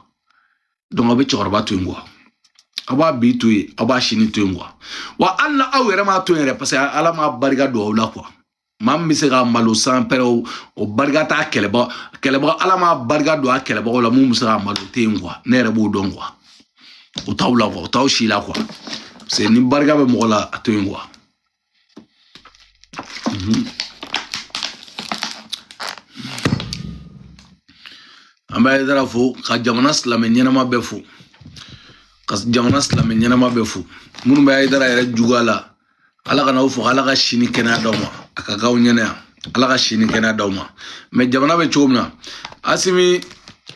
Donc aw bɛ cɛkɔrɔba to yen quoi, aw b'a bi to yen, aw b'a sini to yen quoi. Wa hali na aw yɛrɛ m'a to yen yɛrɛ, parce que Ala m'a barika don aw la quoi. Maa min bɛ se ka malo san pɛrɛ, o barika t'a kɛlɛbaga, kɛlɛbaga Ala m'a barika don a kɛlɛbagaw la, mun bɛ se ka malo tɛ yen quoi. Ne yɛrɛ b'o dɔn quoi, o t'aw la quoi, o t'aw si la quoi. Parce que ni barika bɛ mɔgɔ la, a to yen quoi. An bɛ Hayidara fo, ka jamana silamɛ ɲɛnama bɛɛ fo, ka jamana silamɛ ɲɛnama bɛɛ fo. Minnu bɛ Hayidara yɛrɛ juguya la, Ala kana aw faga, Ala ka sini kɛnɛya d'aw ma, a ka k'aw ɲɛna yan, Ala ka sini kɛnɛya d'aw ma. Mais jamana bɛ cogo min na, Asimi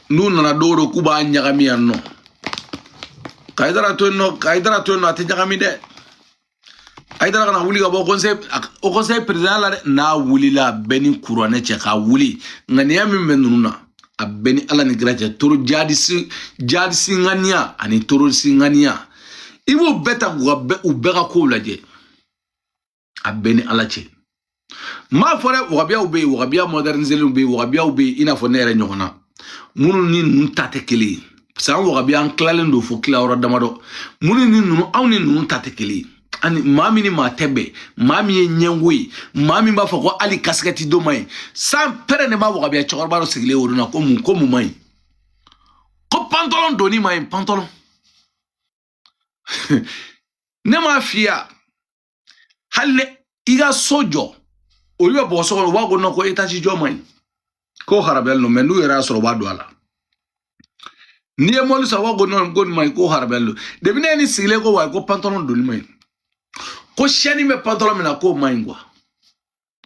n'u nana don o don k'u b'a ɲagami yan nɔ, ka Hayidara to yen nɔ, ka Hayidara to yen nɔ, a tɛ ɲagami dɛ. Hayidara kana wuli ka bɔ o conseil président la dɛ. N'a wulila, a bɛɛ ni kuranɛ cɛ k'a wuli, ŋaniya min bɛ ninnu na, a bɛɛ ni Ala ni kira cɛ, toro jadisi jadisi ŋaniya ani terroriste ŋaniya, i b'o bɛɛ ta k'u ka u bɛɛ ka kow lajɛ, a bɛɛ ni Ala cɛ. N m'a fɔ dɛ, wagabiyaw bɛ yen, wagabiya moderniselenw bɛ yen, wagabiyaw bɛ yen i n'a fɔ ne yɛrɛ ɲɔgɔn na, minnu ni ninnu ta tɛ kelen ye. Parce que an wagabiya, an tilalen don fo tilayɔrɔ damadɔ, minnu ni ninnu, anw ni ninnu ta tɛ kelen ye. Ani maa min ni maa tɛ bɛn, maa min ye ɲɛngo ye, maa min b'a fɔ ko hali kasikɛti don man ɲi, san pɛrɛ de b'a wagabiya cɛkɔrɔba dɔ sigilen o don na ko mun man ɲi, ko pantalon donni man ɲi, pantalon. Ne m'a f'i ye, hali ne i ka so jɔ, olu bɛ bɔ so kɔnɔ, u b'a ko non, ko étage jɔ man ɲi, ko harabiyalen don. Mais n'u yɛrɛ y'a sɔrɔ, u b'a don a la. N'i ye mɔbili san, u b'a ko non, ko nin man ɲi, ko harabiyalen don. Depuis ne ye nin sigilen ko wa ko pantalon donni man ɲi, ko siyɛnni bɛ pantalon min na, k'o man ɲi quoi.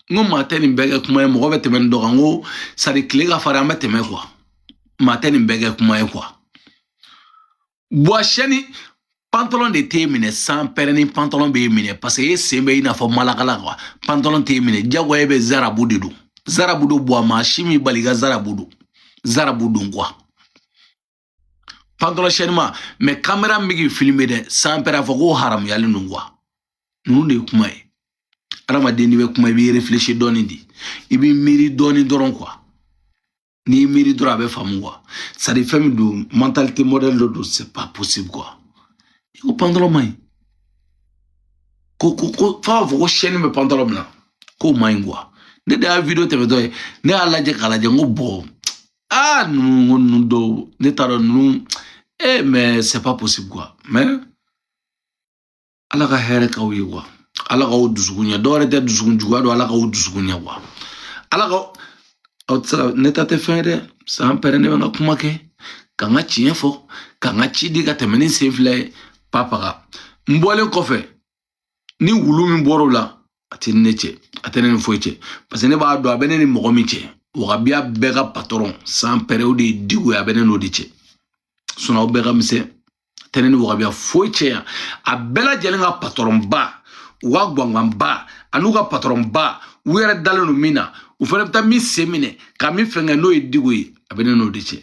N ko maa tɛ nin bɛɛ kɛ kuma ye, mɔgɔ bɛ tɛmɛ nin dɔ kan. N ko sari tile ka farin, an bɛ tɛmɛ quoi, maa tɛ nin bɛɛ kɛ kuma ye quoi. Buwa siyɛnni pantalon de t'e minɛ, san pɛrɛnni pantalon b'e minɛ, parce que e sen bɛ i n'a fɔ malakala quoi. Pantalon t'e minɛ, jagoya e bɛ zarabu de don, zarabu don. Buwa maa si m'i bali i ka zarabu don, zarabu don quoi. Pantalon siyɛnni ma, mais caméra min bɛ k'i filmer dɛ, san pɛrɛn a fɔ k'o haramuyalen don quoi. Ninnu de ye kuma ye. Adamaden n'i bɛ kuma, i b'i réfléchir dɔɔni de, i b'i miiri dɔɔni dɔrɔn quoi. N'i miiri dɔrɔn, a bɛ faamu quoi. C'est à dire fɛn min don, mentalité modèle dɔ don, c'est pas possible quoi. I ko pantalon man ɲi, ko f'a b'a fɔ ko chaîne bɛ pantalon min na, k'o man ɲi quoi. Ne de y'a vidéo tɛmɛtɔ ye, ne y'a lajɛ k'a lajɛ, n ko bon, aa ninnu, n ko ninnu dɔw, ne t'a dɔn ninnu. Eh mais c'est pas possible quoi. Mais Ala ka hɛrɛ k'aw ye quoi. Ala k'aw dusukun ɲɛ. Dɔw yɛrɛ tɛ dusukun juguya dɔn, Ala k'aw dusukun ɲɛ quoi. Ala ka aw tɛ se ka ne ta tɛ fɛn ye dɛ. San pɛrɛn ne bɛ n ka kuma kɛ, ka n ka tiɲɛ fɔ, ka n ka ci di ka tɛmɛ ni sen fila ye papaga. N bɔlen kɔfɛ ni wulu min bɔr'o la, a tɛ ne cɛ, a tɛ ne ni foyi cɛ, parce que ne b'a dɔn a bɛ ne ni mɔgɔ min cɛ. Wagabiya bɛɛ ka patɔrɔn san pɛrɛ o de ye Diko ye, a bɛ ne n'o de cɛ. Sinon aw bɛɛ ka misɛn, a tɛ ne ni wagabiya foyi cɛ yan. A bɛɛ lajɛlen ka patɔrɔnba, u ka ganganba an'u ka patɔrɔnba, u yɛrɛ dalen don min na, u fana bɛ taa min sen minɛ ka min fɛnkɛ n'o ye Diko ye, a bɛ ne n'o de cɛ.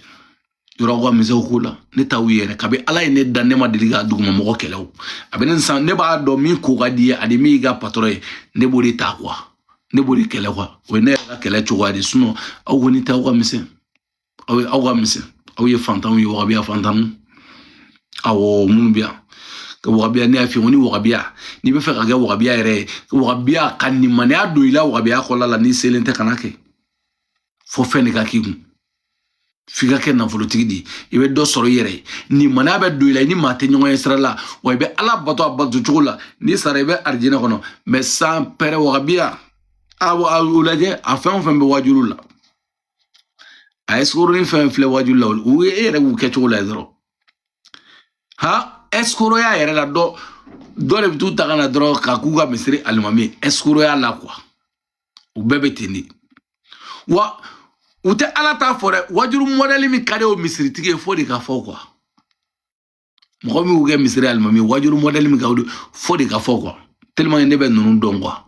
Yɔrɔ aw ka misɛnw ko la, ne t'aw yɛrɛ. Kabi Ala ye ne dan, ne ma deli ka dugumamɔgɔ kɛlɛ o. A bɛ ne san, ne b'a dɔn min ko ka di ye ani min y'i ka patɔrɔn ye, ne b'o de ta quoi, ne b'o de kɛlɛ quoi. O ye ne yɛrɛ ka kɛlɛ cogoya de. Sinon aw kɔni tɛ, aw ka misɛn, aw ka misɛn, aw ye fantanw ye, wagabiya fantanw. Awɔ, minnu bɛ yan ka wagabiya, ne y'a f'i ye ko ni wagabiya, n'i bɛ fɛ ka kɛ wagabiya yɛrɛ ye, wagabiya ka nimaniya don i la wagabiya kɔnɔna la, n'i selen tɛ kana kɛ fo fɛn de ka k'i kun. F'i ka kɛ nafolotigi de ye, i bɛ dɔ sɔrɔ i yɛrɛ ye, nimaniya bɛ don i la, i ni maa tɛ ɲɔgɔn ye sira la, wa i bɛ Ala bato a bato cogo la, n'i sara i bɛ arijinɛ kɔnɔ. Mɛ san pɛrɛ wagabiya, a o lajɛ, a fɛn o fɛn bɛ wajulu la, a ye sukoro ni fɛn filɛ wajulu la, u e yɛrɛ k'u kɛcogo la dɔrɔn. Ha, escroya yɛrɛ la, dɔ dɔ de bɛ t'u ta ka na dɔrɔn ka k'u ka misiri alimami escroya la quoi. U bɛɛ bɛ ten de wa, u tɛ Ala t'a fɔ dɛ. Wajulu mɔdɛli min ka di o misiritigi ye, fo de ka fɔ quoi. Mɔgɔ min y'u kɛ misiri alimami, wajulu mɔdɛli min ka di, fo de ka fɔ quoi. Tellement ne bɛ ninnu dɔn quoi.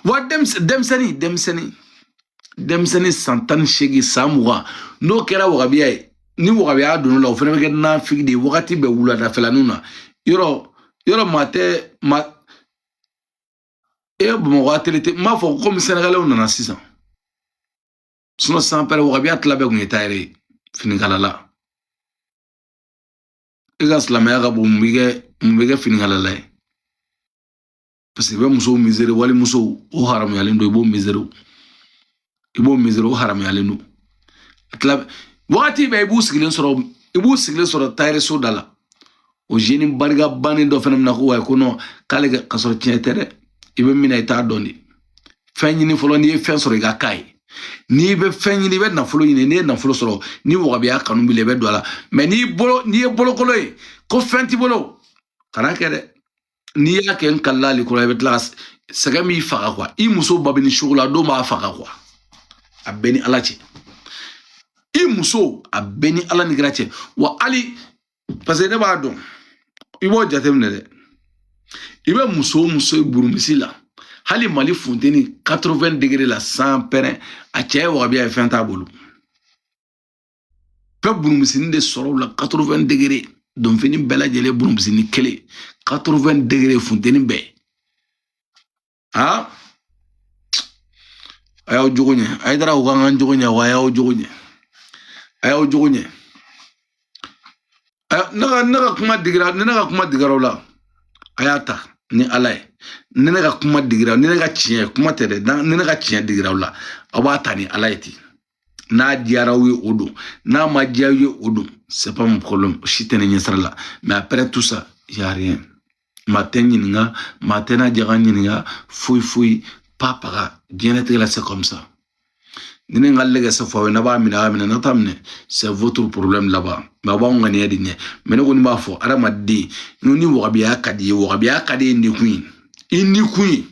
Wa denmisɛnnin san 18, san 20, n'o kɛra wagabiya ye, ni wagabiya donn'o la, o fana bɛ kɛ nafigi de ye wagati bɛɛ wuladafɛlaninw na. Yɔrɔ maa tɛ maa e Bamakɔ atelier tɛ, n b'a fɔ komi Sɛnɛgalɛw nana sisan. Sinon san pɛrɛ wagabiya tila bɛɛ kun ye tailleur ye, finikalala. E ka silamɛya ka bon, mun bɛ kɛ finikalala ye? Parce que i bɛ musow misere, wali musow, o haramuyalen don, i b'o misere, i b'o misere, o haramuyalen don. A tila wagati bɛɛ i b'u sigilen sɔrɔ, i b'u sigilen sɔrɔ tailleur so da la. O jeune barika bannen dɔ fana bɛna ko wayi ko non, k'ale ka sɔrɔ tiɲɛ tɛ dɛ. I bɛ min na i t'a dɔn de. Fɛn ɲini fɔlɔ, n'i ye fɛn sɔrɔ i ka k'a ye. N'i bɛ fɛn ɲini, i bɛ nafolo ɲini, n'i ye nafolo sɔrɔ, ni wagabiya kanu b'i la, i bɛ don a la. Mɛ n'i bolo, n'i ye bolokolo ye ko fɛn t'i bolo, kana kɛ dɛ. N'i y'a kɛ, n kalila ale kɔrɔ, i bɛ tila ka sɛgɛn b'i faga quoi. I muso ba bɛ ni sugu la don b'a faga quoi. A bɛɛ ni Ala cɛ, i muso a bɛɛ ni Ala ni kira cɛ. Wa hali parce que ne b'a dɔn, i b'o jateminɛ dɛ. I bɛ muso o muso ye burumisi la, hali Mali funteni 80 degré la, san pɛrɛn, a cɛ ye wagabiya ye, fɛn t'a bolo. Bɛɛ burumisini de sɔrɔ o la 80 degré, donfini bɛɛ lajɛlen burumisini kelen, 80 degré funteni bɛɛ. Ha, a y'aw jogo ɲɛ, a ye dara u kan k'an jogo ɲɛ wa, a y'aw jogo ɲɛ, a y'aw jogo ɲɛ. Ne ka kuma digira, ni ne ka kuma digira o la, a y'a ta ni Ala ye. Ni ne ka kuma digira, ni ne ka tiɲɛ kuma tɛ dɛ, ni ne ka tiɲɛ digira o la, aw b'a ta ni Ala ye ten. N'a diyara aw ye o don, n'a ma diya aw ye o don, c'est pas mon problème, si tɛ ne ɲɛsira la. Mais après tout ça, y a rien. Maa tɛ n ɲininka, maa tɛ n'a jaga ɲininka, foyi foyi papaga diɲɛlatigɛ la, c'est comme ça. Ni ne ka lɛgɛsɛ fɔ aw ye, n'a b'a minɛ, a b'a minɛ, n'a t'a minɛ, c'est votre problème là-bas. Mais aw b'anw ŋaniya de ɲɛ. Mais ne kɔni b'a fɔ adamaden ni wagabiya ka di ye, wagabiya ka di ye nin kun ye, i ni kun ye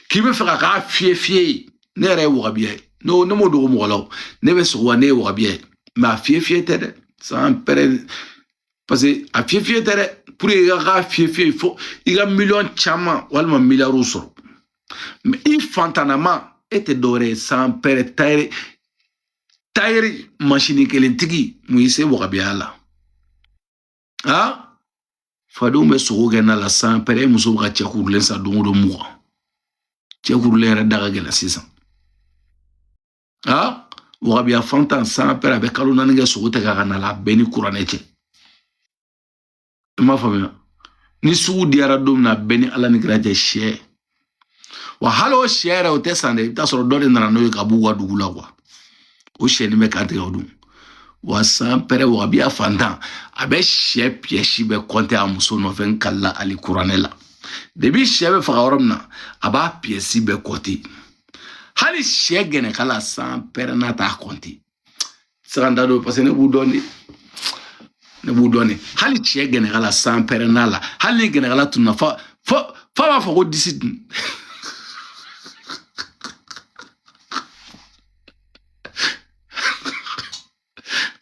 k'i bɛ fɛ ka k'a fiyɛ fiyɛ ye. Ne yɛrɛ ye wagabiya ye, n'o ne m'o dogo mɔgɔ la o, ne bɛ sogo wa, ne ye wagabiya ye. Mais a fiyɛ fiyɛ tɛ dɛ, san pɛrɛ, parce que a fiyɛ fiyɛ tɛ dɛ. Pour que i ka k'a fiyɛ fiyɛ, fo i ka miliyɔn caman walima miliyariw sɔrɔ. Mais i fantanama, e tɛ dɔwɛrɛ ye, san pɛrɛ tailleur masini kelentigi, mun y'i se wagabiya la? Ha, fadenw bɛ sogo kɛ na la san pɛrɛ, e muso bɛ ka cɛ kurulen san don o don 20, cɛ kurulen yɛrɛ da ka gɛlɛn sisan. Ha, wagabiya fantan san pɛrɛ, a bɛ kalo 4 kɛ sogo tɛ k'a ka na la, a bɛɛ ni kuranɛ cɛ. I m'a faamuya? Ni sugu diyara don min na, a bɛɛ ni Ala ni kira cɛ, sɛ wa, hali o sɛ yɛrɛ o tɛ san dɛ. I bɛ taa sɔrɔ dɔ de nana n'o ye ka b'u ka dugu la quoi. O sɛnin bɛ k'a tigɛ o dun. Wa san pɛrɛ wagabiya fantan a bɛ sɛ pièce bɛɛ kɔnte a muso nɔfɛ n kalila ali kuranɛ la. Depuis sɛ bɛ faga yɔrɔ min na a b'a pièce bɛɛ kɔnte. Hali sɛ gɛnɛkala san pɛrɛ n'a t'a kɔnte. Se ka n da don parce que ne b'u dɔn de. Ne b'u dɔn de. Hali sɛ gɛnɛkala san pɛrɛ n'a la. Hali ni gɛnɛkala tununa fa fa fa b'a fɔ ko disi dun.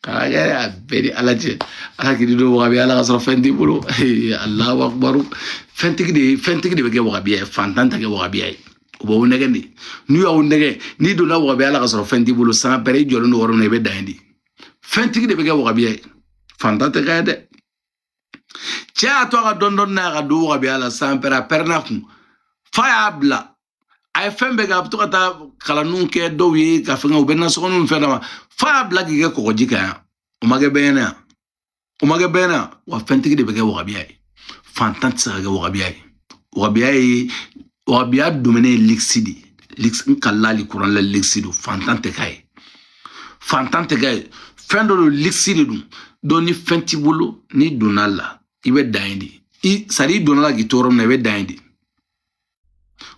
Karakɛ a bɛɛ ni Ala cɛ. Ala k'i don wagabiya la ka sɔrɔ fɛn t'i bolo. Alahu akubaru. Fɛntigi de bɛ kɛ wagabiya ye, fantan tɛ kɛ wagabiya ye. U b'aw nɛgɛ de. N'u y'aw nɛgɛ, n'i donna wagabiya la ka sɔrɔ fɛn t'i bolo, san pɛrɛ i jɔlen don yɔrɔ min na i bɛ dan yen de. Fɛntigi de bɛ kɛ wagabiya ye, fantan tɛ kɛ ye dɛ. Cɛ y'a to a ka dɔɔni dɔɔni n'a ka don wagabiya la san pɛrɛ a pɛrɛnna kun. Fa y'a bila. A ye fɛn bɛɛ kɛ, a bɛ to ka taa kalanniw kɛ dɔw ye ka fɛngɛ u bɛ nasɔngɔninw fɛn d'a ma. Fa y'a bila k'i kɛ kɔgɔji kan yan. O ma kɛ bɛɛ ɲɛna yan. O ma kɛ bɛɛ ɲɛna yan. Wa fɛntigi de bɛ kɛ wagabiya ye. Fantan tɛ se ka kɛ wagabiya ye. Wagabiya ye wagabiya domaine ye luxe de ye. Luxe n kalila hali kuran la luxe don. Fantan tɛ k'a ye. Fantan tɛ k'a ye. Fɛn dɔ don luxe de don. Donc ni fɛn t'i bolo n'i donna la i bɛ dan yen de. I c'est à dire i donna la k'i to yɔrɔ min na i bɛ dan yen de.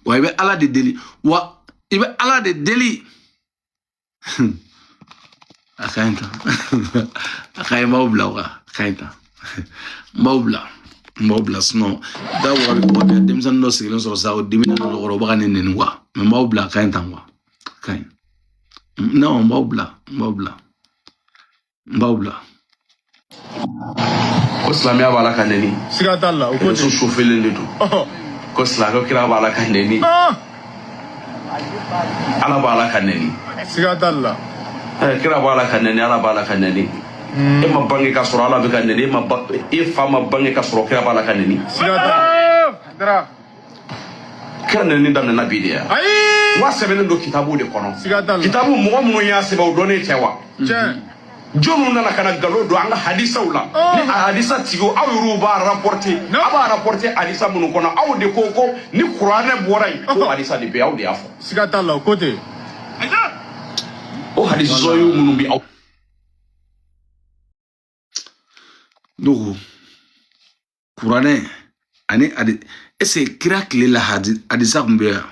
Wa i bɛ Ala de deli. Wa i bɛ Ala de deli. A ka ɲi tan. A ka ɲi n b'aw bila o kan. A ka ɲi tan. N b'aw bila. N b'aw bila sinon da wagabi denmisɛnnin dɔ sigilen sɔrɔ sa o diminen don dɔ kɔrɔ o bɛ ka ne nɛni quoi. Mais n b'aw bila a ka ɲi tan quoi. A ka ɲi. Non n b'aw bila n b'aw bila. N b'aw bila. Ko silamɛya b'a la ka nɛni. Siga t'a la o ko Réseau chauffelen de don. Ko silamɛ kira b'a la ka nɛni. Ala b'a la ka nɛni. Siga t'a la. Kira b'a la ka nɛni, Ala b'a la ka nɛni. E ma bange ka sɔrɔ Ala bɛ ka nɛni, e fa ma bange ka sɔrɔ kira b'a la ka nɛni. Siga t'a la. Kira nɛni daminɛna bi de ya. Ayi. Wa sɛbɛnnen don kitabu de kɔnɔ. Siga t'a la. Kitabu mɔgɔ minnu y'a sɛbɛn o dɔnnen tɛ wa? Tiɲɛ. Jɔnw nana ka na nkalon don an ka hadisaw la. Ni a hadisa tigiw aw yɛrɛw b'a rapporter. Aw b'a rapporter hadisa minnu kɔnɔ aw de ko ko ni kuranɛ bɔra yen ko hadisa de bɛ yen aw de y'a fɔ. Siga t'a la o ko ten. O hadisa zɔyiw minnu bɛ aw. Donc kuranɛ ani adi est-ce que kira tile la hadisa tun bɛ yan?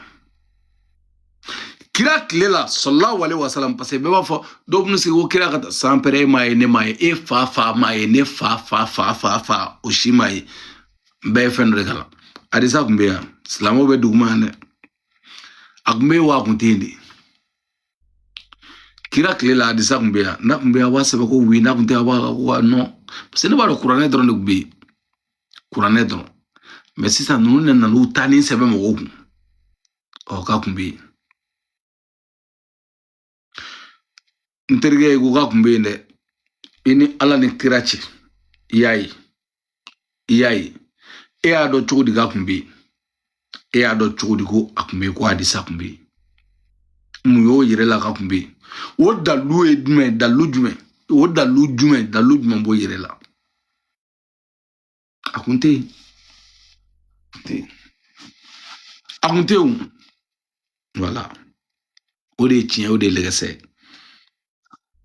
Kira tile la sallallahu alaihi wasallam parce que bɛɛ b'a fɔ dɔw bɛ sigi ko kira ka taa san pɛrɛ e m'a ye ne m'a ye e fa fa m'a ye ne fa fa fa fa fa o si m'a ye bɛɛ ye fɛn dɔ de kalan. Hadisa tun bɛ yan silamɛw bɛ duguma yan dɛ. A tun bɛ yen wa a tun tɛ yen de. Kira tile la hadisa tun bɛ yan n'a tun bɛ yan a b'a sɛbɛn ko oui n'a tun tɛ yan a b'a ko non parce que ne b'a dɔn kuranɛ dɔrɔn de tun bɛ yen kuranɛ dɔrɔn mais sisan ninnu de nana u taa ni sɛbɛn mɔgɔw kun ɔ k'a tun bɛ yen. N terikɛ ye ko k'a tun bɛ yen dɛ i ni Ala ni kira cɛ i y'a ye i y'a ye e y'a dɔn cogo di k'a tun bɛ yen e y'a dɔn cogo di ko a tun bɛ yen ko hadisa tun bɛ yen mun y'o yɛrɛ la k'a tun bɛ yen o dalilu ye jumɛn dalilu jumɛn o dalilu jumɛn dalilu jumɛn b'o yɛrɛ la a kun tɛ yen a kun tɛ yen voilà o de ye tiɲɛ o de ye lɛgɛsɛ ye.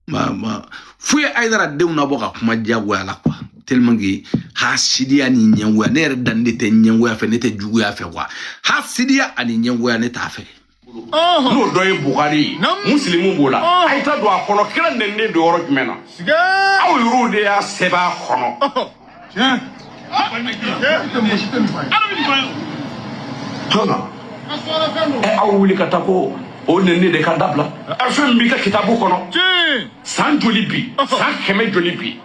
Ma f'u ye Hayidara denw nabɔ ka kuma diyagoya la quoi tellement que hasidiya ni ɲɛngoya ne yɛrɛ danni de tɛ ɲɛngoya fɛ ne tɛ juguya fɛ quoi hasidiya ani ɲɛngoya ne t'a fɛ. N'o dɔ ye Bukari ye Musilimu b'o la a ye taa don a kɔnɔ kira nɛninen don yɔrɔ jumɛn na aw yɛrɛw de y'a sɛbɛn a kɔnɔ. Aw wuli ka taa ko o nɛninen de ka dabila fɛn min b'i ka kitabu kɔnɔ san joli bi san 100 joli bi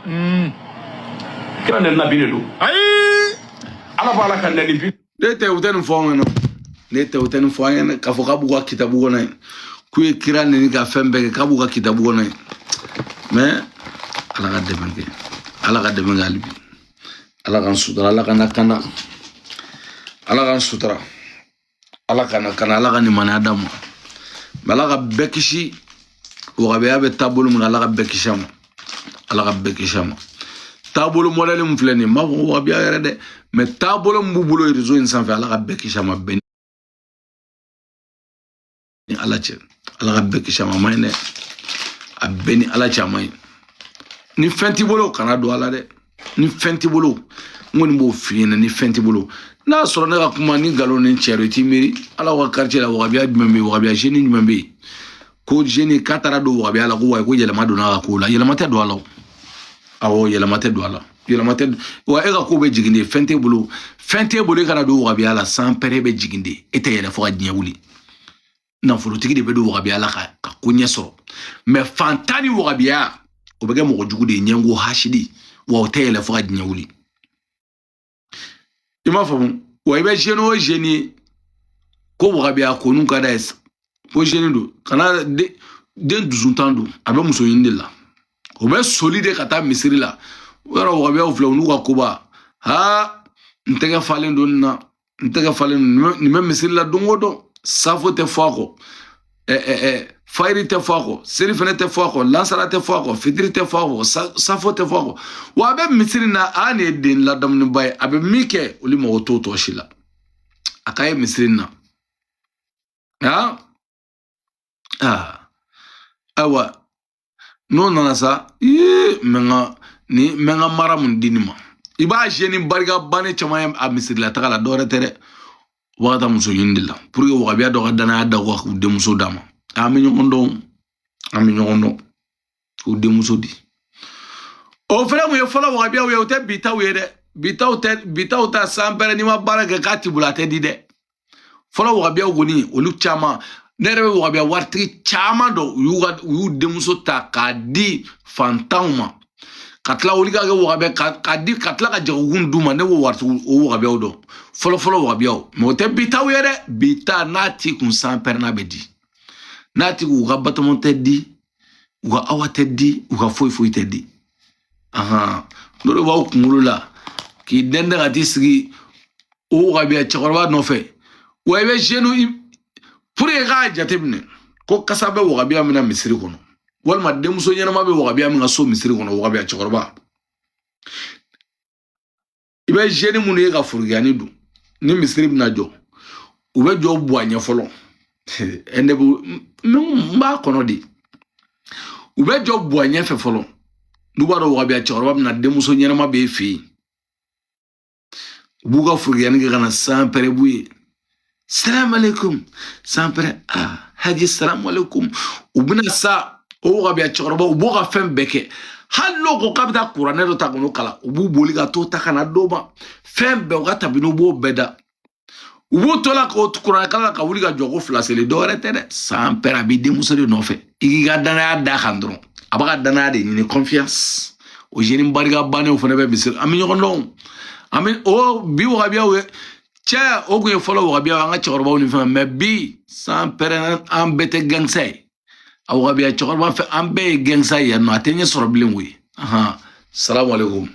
kira nɛnina bi de don. Ala b'a la ka nɛni bi. Ne tɛ u tɛ nin fɔ an ɲɛna ne tɛ u tɛ nin fɔ an ɲɛna k'a fɔ k'a b'u ka kitabu kɔnɔ yen k'u ye kira nɛni ka fɛn bɛɛ kɛ k'a b'u ka kitabu kɔnɔ yen mais Ala ka dɛmɛ kɛ Ala ka dɛmɛ kɛ hali bi Ala k'an sutura Ala k'an lakana Ala k'an sutura Ala k'an lakana Ala ka limaniya d'an ma mais Ala ka bɛɛ kisi wagabiya bɛ taabolo min kan Ala ka bɛɛ kisi a ma Ala ka bɛɛ kisi a ma taabolo modèle min filɛ nin ye n b'a fɔ ko wagabiya yɛrɛ dɛ mais taabolo min b'u bolo réseau in sanfɛ Ala ka bɛɛ kisi a ma bɛɛ ni Ala cɛ Ala ka bɛɛ kisi a ma a man ɲi dɛ a bɛɛ ni Ala cɛ a man ɲi. Ni fɛn t'i bolo, kana don a la dɛ. Ni fɛn t'i bolo, n kɔni b'o f'i ɲɛna, ni fɛn t'i bolo. N'a sɔrɔ ne ka kuma ni nkalon ni tiɲɛ don, i t'i miiri ala ka quartier la wagabiya jumɛn bɛ yen, wagabiya jeune jumɛn bɛ yen ko jeune k'a taara don wagabiya la ko wayi, ko yɛlɛma donna a ka ko la? Yɛlɛma tɛ don a la o. Awɔ, yɛlɛma tɛ don a la, yɛlɛma tɛ wa. E ka ko bɛ jigin de. Fɛn t'e bolo, fɛn t'e bolo, e kana don wagabiya la. San pɛrɛ bɛ jigin de, e tɛ yɛlɛ fo ka diɲɛ wuli. Nafolotigi de bɛ don wagabiya la ka ko ɲɛ sɔrɔ, mɛ fantan ni wagabiya, o bɛ kɛ mɔgɔ jugu de ye, ɲɛngo hasidi wa, o tɛ yɛlɛ fo ka diɲɛ wuli. I m'a faamu wa? I bɛ jeune o jeune ye ko wagabiya konu ka d'a ye, ko jeune don, kana den dusuntan don, a bɛ muso ɲini de la, o bɛ soli de ka taa misiri la. O yɔrɔ wagabiyaw filɛ, u n'u ka koba. Ha, n tɛgɛ falen don nin na, n tɛgɛ falen don nin bɛ misiri la don o don. Safo tɛ fɔ a kɔ, fayiri tɛ fɔ a kɔ, seli fɛnɛ tɛ fɔ a kɔ, lansara tɛ fɔ a kɔ, fitiri tɛ fɔ a kɔ, safo tɛ fɔ a kɔ. Wa a bɛ misiri na, a nin ye den ladamuniba ye, a bɛ min kɛ, olu mago t'o tɔ si la. A ka ye misiri na. Aa aa, ayiwa, n'o nana sa, ii, n bɛ n ka ni n bɛ n ka mara mun di nin ma. I b'a jeune barika bannen caman ye a misirila taga la, dɔwɛrɛ tɛ dɛ, u b'a ka taa muso ɲini de la pour que wagabiya dɔ ka danaya da u kan k'u denmuso d'a ma. An bɛ ɲɔgɔn dɔn, an bɛ ɲɔgɔn dɔn, k'u denmuso di. O fɛnɛ kun ye fɔlɔ wagabiyaw ye, o tɛ bi taw ye dɛ. Bi taw tɛ, bi taw ta san pɛrɛ, n'i ma baara kɛ k'a t'i bolo, a tɛ di dɛ. Fɔlɔ wagabiyaw kɔni, olu caman, ne yɛrɛ bɛ wagabiya waritigi caman dɔn, u y'u ka u y'u denmuso ta k'a di fantanw ma, ka tila olu ka kɛ wagabiya k'a di, ka tila ka jagokun d'u ma. Ne b'o waritigiw, o wagabiyaw dɔn, fɔlɔ fɔlɔ wagabiyaw. Mɛ o tɛ bi taw ye dɛ. Bi ta, n'a t'i kun san pɛrɛn, n'a bɛ di, n'a t'i kun, u ka batɔmɔ tɛ di, u ka awa tɛ di, u ka foyi foyi tɛ di. Ahan, n'o de b'aw kunkolo la k'i dɛndɛn ka t'i sigi o wagabiya cɛkɔrɔba nɔfɛ. Wa i bɛ jeune, pour que k'a jateminɛ ko kasa bɛ wagabiya min na misiri kɔnɔ, walima denmuso ɲɛnama bɛ wagabiya min ka so misiri kɔnɔ, wagabiya cɛkɔrɔba, i bɛ jeune minnu ye ka forokiyani don ni misiri bɛna jɔ, u bɛ jɔ buwa ɲɛ fɔlɔ. Ne bɛ n b'a kɔnɔ de, u bɛ jɔ buwa ɲɛfɛ fɔlɔ. N'u b'a dɔn wagabiya cɛkɔrɔba bɛna, denmuso ɲɛnama b'e fɛ yen, u b'u ka forokiyani kɛ ka na san pɛrɛ b'u ye, salamu aleykum, san pɛrɛ, ah haji, salamu aleykum. U bɛna sa, o wagabiya cɛkɔrɔba, u b'o ka fɛn bɛɛ kɛ. Hali n'o ko k'a bɛ taa kuranɛ dɔ ta k'o kalan, u b'u boli ka t'o ta ka na d'o ma. Fɛn bɛɛ, u ka tabiniw b'o bɛɛ da, u b'u to la k'o kuranɛ kalan, ka wuli ka jɔ ko fila seli. Dɔwɛrɛ tɛ dɛ, san pɛrɛ, a b'i denmuso de nɔfɛ. I k'i ka danaya d'a kan dɔrɔn, a b'a ka danaya de ɲini, confiance. O jeune barika bannenw fana bɛ misiri, an bɛ ɲɔgɔn dɔn, an bɛ o bi wagabiyaw ye. Cɛ, o kun ye fɔlɔ wagabiyaw, an ka cɛkɔrɔbaw ni fɛn. Mɛ bi, san pɛrɛn, an bɛɛ tɛ gangster ye. A wagabiya cɛkɔrɔba fɛ, an bɛɛ ye gangster ye yan nɔ, a tɛ ɲɛ sɔrɔ bilen koyi. Ahan, salamu aleykum.